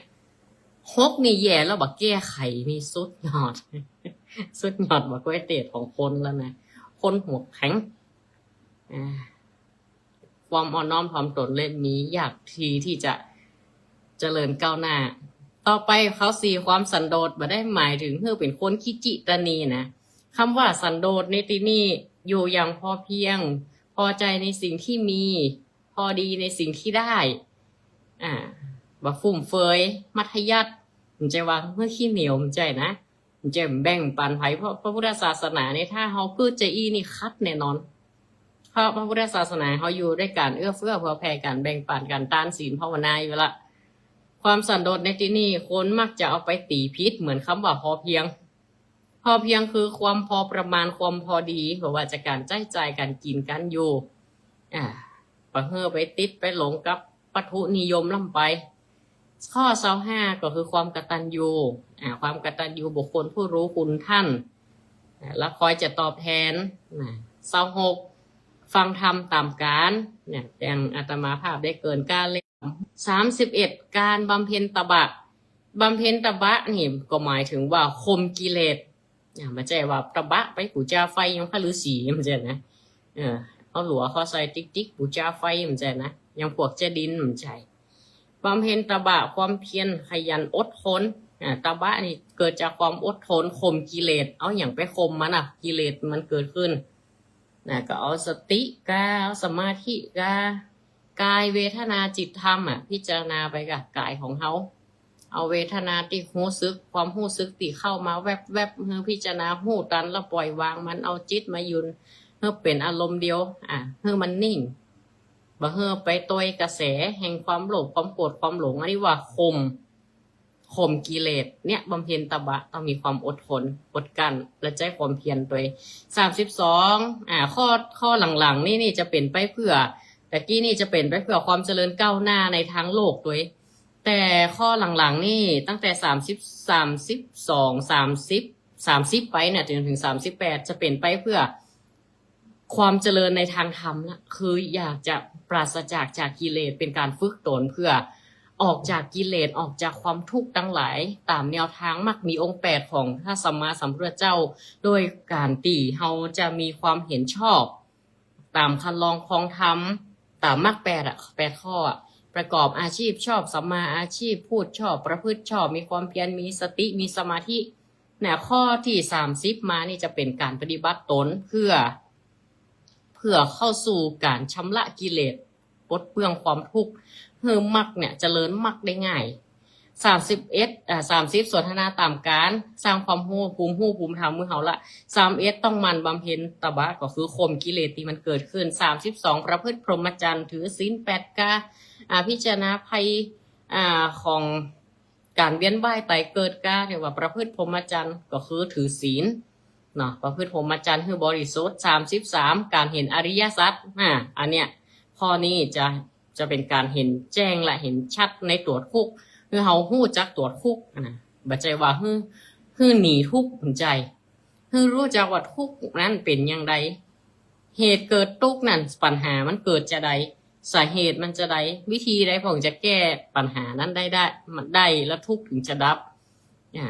ຫົກ ນີ້ແຍ່ແລ້ວ ບໍ່ແກ້ໄຂນີ້ສຸດຍອດ ສຸດຍອດບັກກ້ວຍເຕດຂອງຄົນແລ້ວນະ ຄົນຫົວແຂງ ອາ ຄວາມອ່ອນນ້ອມຖ່ອມຕົນ ແລະ ມີຢາກທີ່ ທີ່ຈະຈະເລີນກ້າວໜ້າ. ຕໍ່ໄປ ຂໍ້ສີ່ ຄວາມສັນໂດດ ບໍ່ໄດ້ໝາຍເຖິງໃຫ້ເປັນຄົນຂີ້ຈິຕະໜີນະ. ຄຳວ່າສັນໂດດໃນທີ່ນີ້ ຢູ່ຢ່າງພໍພຽງ, ພໍໃຈໃນສິ່ງທີ່ມີ, ພໍດີໃນສິ່ງທີ່ໄດ້. ອາ ບໍ່ຟຸມເຟືອຍ, ມັດທະຍັດ, ມັນຈະວ່າເມື່ອຂີ້ໜຽວ, ມັນຈະນະ. ຈະແບ່ງປັນໃຜ ເພາະພະພຸດທະສາສະໜານີ້ ຖ້າເຮົາພຶດຈະອີ່ນີ້ ຂັດແນ່ນອນ. ເພາະພະພຸດທະສາສະໜາເຮົາຢູ່ດ້ວຍການເອື້ອເຟື້ອເຜື່ອແຜ່, ການແບ່ງປັນ, ການທານ, ສິນ, ພາວະນາຢູ່ລະ. ຄວາມສັນໂດດໃນທີ່ນີ້ ຄົນມັກຈະເອົາໄປຕີຜິດ ເໝືອນຄຳວ່າພໍພຽງ. ພໍພຽງຄືຄວາມພໍປະມານ, ຄວາມພໍດີ, ບໍ່ວ່າຈະການໃຊ້ຈ່າຍ, ການກິນ, ການຢູ່. ອາ ປະເຫີໄປຕິດໄປຫຼົງກັບວັດຖຸນິຍົມລ້ຳໄປ. ຂໍ້ຊາວຫ້າ ກໍຄືຄວາມກະຕັນຍູ ອາ ຄວາມກະຕັນຍູບຸກຄົນຜູ້ຮູ້ຄຸນທ່ານ ອາ ແລະ ຄອຍຈະຕອບແທນນະ. ຊາວຫົກ ຟັງທຳຕາມການນະ ດັ່ງອາດຕະມາພາບໄດ້ເກີ່ນກ່າວແລ້ວ. ສາມສິບເອັດ ການບຳເພັນຕະບະ. ບຳເພັນຕະບະນີ້ກໍໝາຍເຖິງວ່າຂົ່ມກິເລດ. ອາ ບໍ່ໃຊ່ວ່າຕະບະໄປປູຈາໄຟຍັງພະລືສີ ມັນຈັ່ງຊີ້ນະ. ເອີ ເຮົາຫຼວເຂົາໃສ່ຕິກໆ ປູຈາໄຟ ມັນຈັ່ງຊີ້ນະ ຍັງພວກຈະດິນ ມັນໃຊ່. ບຳເພັນຕະບະ ຄວາມພຽນຂະຫຍັນອົດທົນ. ອາ ຕະບະນີ້ເກີດຈາກຄວາມອົດທົນ, ຂົ່ມກິເລດ. ເອົາຫຍັງໄປຂົ່ມມັນນະ? ກິເລດມັນເກີດຂຶ້ນນະ. ກໍເອົາສະຕິກາ, ເອົາສະມາທິກາ, ກາຍເວທະນາຈິດທຳອະ ພິຈາລະນາໄປກະກາຍຂອງເຮົາ. ເອົາເວທະນາທີ່ຮູ້ສຶກ, ຄວາມຮູ້ສຶກທີ່ເຂົ້າມາແວັບໆ ໃຫ້ພິຈາລະນາຮູ້ທັນ ແລ້ວປ່ອຍວາງມັນ, ເອົາຈິດມາຢູ່ໃຫ້ເປັນອາລົມດຽວ ອາ ໃຫ້ມັນນິ່ງ, ບໍ່ໃຫ້ໄປຕ່ອຍກະແສແຫ່ງຄວາມໂລບ, ຄວາມໂກດ, ຄວາມຫຼົງ. ອັນນີ້ວ່າຂົ່ມ, ຂົ່ມກິເລດ. ເນຍ ບຳເພັນຕະບະ ຕ້ອງມີຄວາມອົດທົນ, ອົດກັ້ນ ແລະ ໃຊ້ຄວາມພຽນໂດຍ. ສາມສິບສອງ ອາ ຂໍ້, ຂໍ້ຫຼັງໆນີ້ ນີ້ຈະເປັນໄປເພື່ອ, ຕະກີ້ນີ້ຈະເປັນໄປເພື່ອຄວາມຈະເລີນກ້າວໜ້າໃນທາງໂລກໂດຍ. ແຕ່ຂໍ້ຫຼັງໆນີ້ ຕັ້ງແຕ່ສາມສິບ ສາມສິບສອງ ສາມສິບ ສາມສິບໄປເນຍ ຈົນເຖິງສາມສິບແປດ ຈະເປັນໄປເພື່ອຄວາມຈະເລີນໃນທາງທຳນະ ຄືຢາກຈະປາສະຈາກ ຈາກກິເລດ ເປັນການຝຶກຕົນເພື່ອອອກຈາກກິເລດ ອອກຈາກຄວາມທຸກທັງຫຼາຍ ຕາມແນວທາງມັກມີອົງແປດຂອງພະສຳມາສຳພຸດທະເຈົ້າ ໂດຍການທີ່ເຮົາຈະມີຄວາມເຫັນຊອບ ຕາມຄັນລອງຄອງທຳ ຕາມມັກແປດອະ ແປດຂໍ້ອະ ປະກອບອາຊີບຊອບ ສຳມາອາຊີບ ພູດຊອບ ປະພຶດຊອບ ມີຄວາມພຽນ ມີສະຕິ ມີສະມາທິນະ. ຂໍ້ທີສາມສິບມານີ້ຈະເປັນການປະຕິບັດຕົນເພື່ອ ເພື່ອເຂົ້າສູ່ການຊຳລະກິເລດ ປົດເປືອງຄວາມທຸກ ໃຫ້ມັກເນຍ ຈະເລີນມັກໄດ້ງ່າຍ. ສາມສິບເອັດ ອາ ສາມສິບ ສົນທະນາຕາມການ ສ້າງຄວາມຮູ້ ພູມຮູ້ ພູມທຳ ມື້ເຮົາລະ. ສາມສິບເອັດ ຕ້ອງໝັ່ນບຳເພັນຕະບະ ກໍຄືຂົ່ມກິເລດທີ່ມັນເກີດຂຶ້ນ. ສາມສິບສອງ ປະພຶດພົມມະຈັນ ຖືສິນແປດກາ ອາ ພິຈາລະນາໄພ ອາ ຂອງການວຽນວ່າຍຕາຍເກີດກາ ເອີ້ນວ່າປະພຶດພົມມະຈັນ ກໍຄືຖືສິນເນາະ ປະພຶດພົມມະຈັນໃຫ້ບໍລິສຸດ. ສາມສິບສາມ ການເຫັນອະລິຍະສັດ ອາ ອັນເນຍ ຂໍ້ນີ້ຈະ ຈະເປັນການເຫັນແຈ້ງ ແລະ ເຫັນຊັດໃນຕົວທຸກ ຄືເຮົາຮູ້ຈັກຕົວທຸກນະ ບໍ່ໃຊ່ວ່າ ຄື ຄືໜີທຸກ ບໍ່ໃຊ່ ຄືຮູ້ຈັກວ່າທຸກນັ້ນເປັນຢ່າງໃດ ເຫດເກີດທຸກນັ້ນ ປັນຫາມັນເກີດຈະໃດ ສາເຫດມັນຈະໃດ ວິທີໃດພວກຈະແກ້ປັນຫານັ້ນໄດ້ ໄດ້ ໄດ້ ແລະ ທຸກເຖິງຈະດັບ ອາ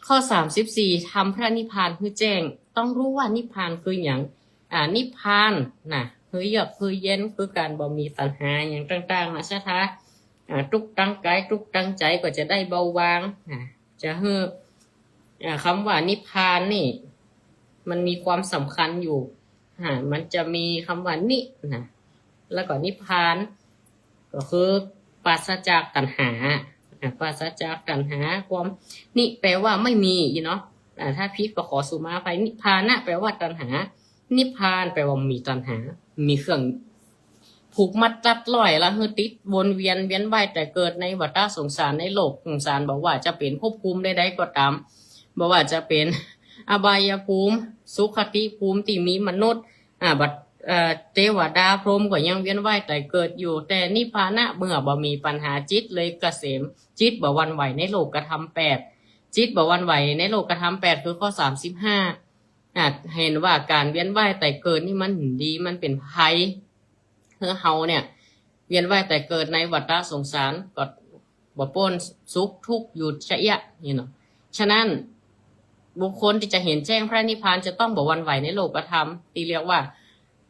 ຂໍ້ສາມສິບສີ່ ທຳພະນິບພານຄືແຈ້ງ ຕ້ອງຮູ້ວ່ານິບພານຄືຫຍັງ ອາ ນິບພານນະ ຄືເຍືອກຄືເຢັນ ຄືການບໍ່ມີຕັນຫາຫຍັງຕ່າງໆນະ ສະຖາ ອາ ທຸກທາງກາຍ ທຸກທາງໃຈກໍຈະໄດ້ເບົາບາງ ອາ ຈະ ອາ ຄຳວ່ານິບພານນີ້ ມັນມີຄວາມສຳຄັນຢູ່ ອາ ມັນຈະມີຄຳວ່ານິນະ ແລ້ວກໍນິບພານ ກໍຄືປາສະຈາກຕັນຫາ ອາ ປາສະຈາກຕັນຫາ ຄວາມ ນິ ແປວ່າໄມ່ມີເນາະ ອາ ຖ້າຜິດກໍຂໍສຸມາອະໄພ. ນິບພານະ ແປວ່າຕັນຫາ ນິບພານ ແປວ່າມີຕັນຫາ ມີເຄື່ອງຜູກມັດລັດລ້ອຍ ແລ້ວໃຫ້ຕິດວົນວຽນ ວຽນວ່າຍຕາຍເກີດໃນວັດຕະສົງສານ ໃນໂລກສົງສານ ບໍ່ວ່າຈະເປັນພົບພູມໃດໆກໍຕາມ ບໍ່ວ່າຈະເປັນອະບາຍະພູມ ສຸຄະຕິພູມທີ່ມີມະນຸດ ອາ ບັດ ເອີ ເທວະດາ ພົມກໍຍັງວຽນວ່າຍຕາຍເກີດຢູ່ ແຕ່ນິບພານະ ເມື່ອບໍ່ມີຕັນຫາ ຈິດເລີຍກະເສມ ຈິດບໍ່ຫວັ່ນໄຫວໃນໂລກະທຳແປດ ຈິດບໍ່ຫວັ່ນໄຫວໃນໂລກະທຳແປດ ຄືຂໍ້ສາມສິບຫ້າ ອາ ເຫັນວ່າການວຽນວ່າຍຕາຍເກີດນີ້ມັນບໍ່ດີ ມັນເປັນໄພ ຄືເຮົາເນຍ ວຽນວ່າຍຕາຍເກີດໃນວັດຕະສົງສານ ກໍບໍ່ພົ້ນສຸກທຸກຢູ່ຊະເອຍະນີ້ເນາະ. ສະນັ້ນ ບຸກຄົນທີ່ຈະເຫັນແຈ້ງພະນິບພານຈະຕ້ອງບໍ່ຫວັ່ນໄຫວໃນໂລກະທຳ ທີ່ລຽກວ່າ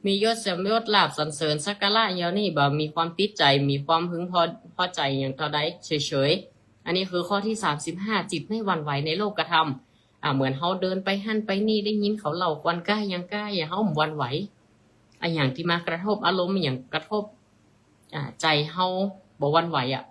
ມີຍົດ ສຳຍົດ ລາບສັນເສີນ ສັກກາລະ ຢ່າງນີ້ ບໍ່ມີຄວາມຕິດໃຈ ມີຄວາມຫຶງພໍ ພໍໃຈຫຍັງເທົ່າໃດ ເສີຍໆ. ອັນນີ້ຄືຂໍ້ທີສາມສິບຫ້າ ຈິດໃນຫວັ່ນໄຫວໃນໂລກະທຳ. ອ່າ ເໝືອນເຮົາເດີນໄປຫັ້ນໄປນີ້ ໄດ້ຍິນເຂົາເລົ່າກວນກ້າຫຍັງກ້າຫຍັງ ເຮົາບໍ່ຫວັ່ນໄຫວ. ອາຫຍັງທີ່ມາກະທົບອາລົມ ຫຍັງກະທົບ ອ່າ ໃຈເຮົາບໍ່ຫວັ່ນໄຫວອະ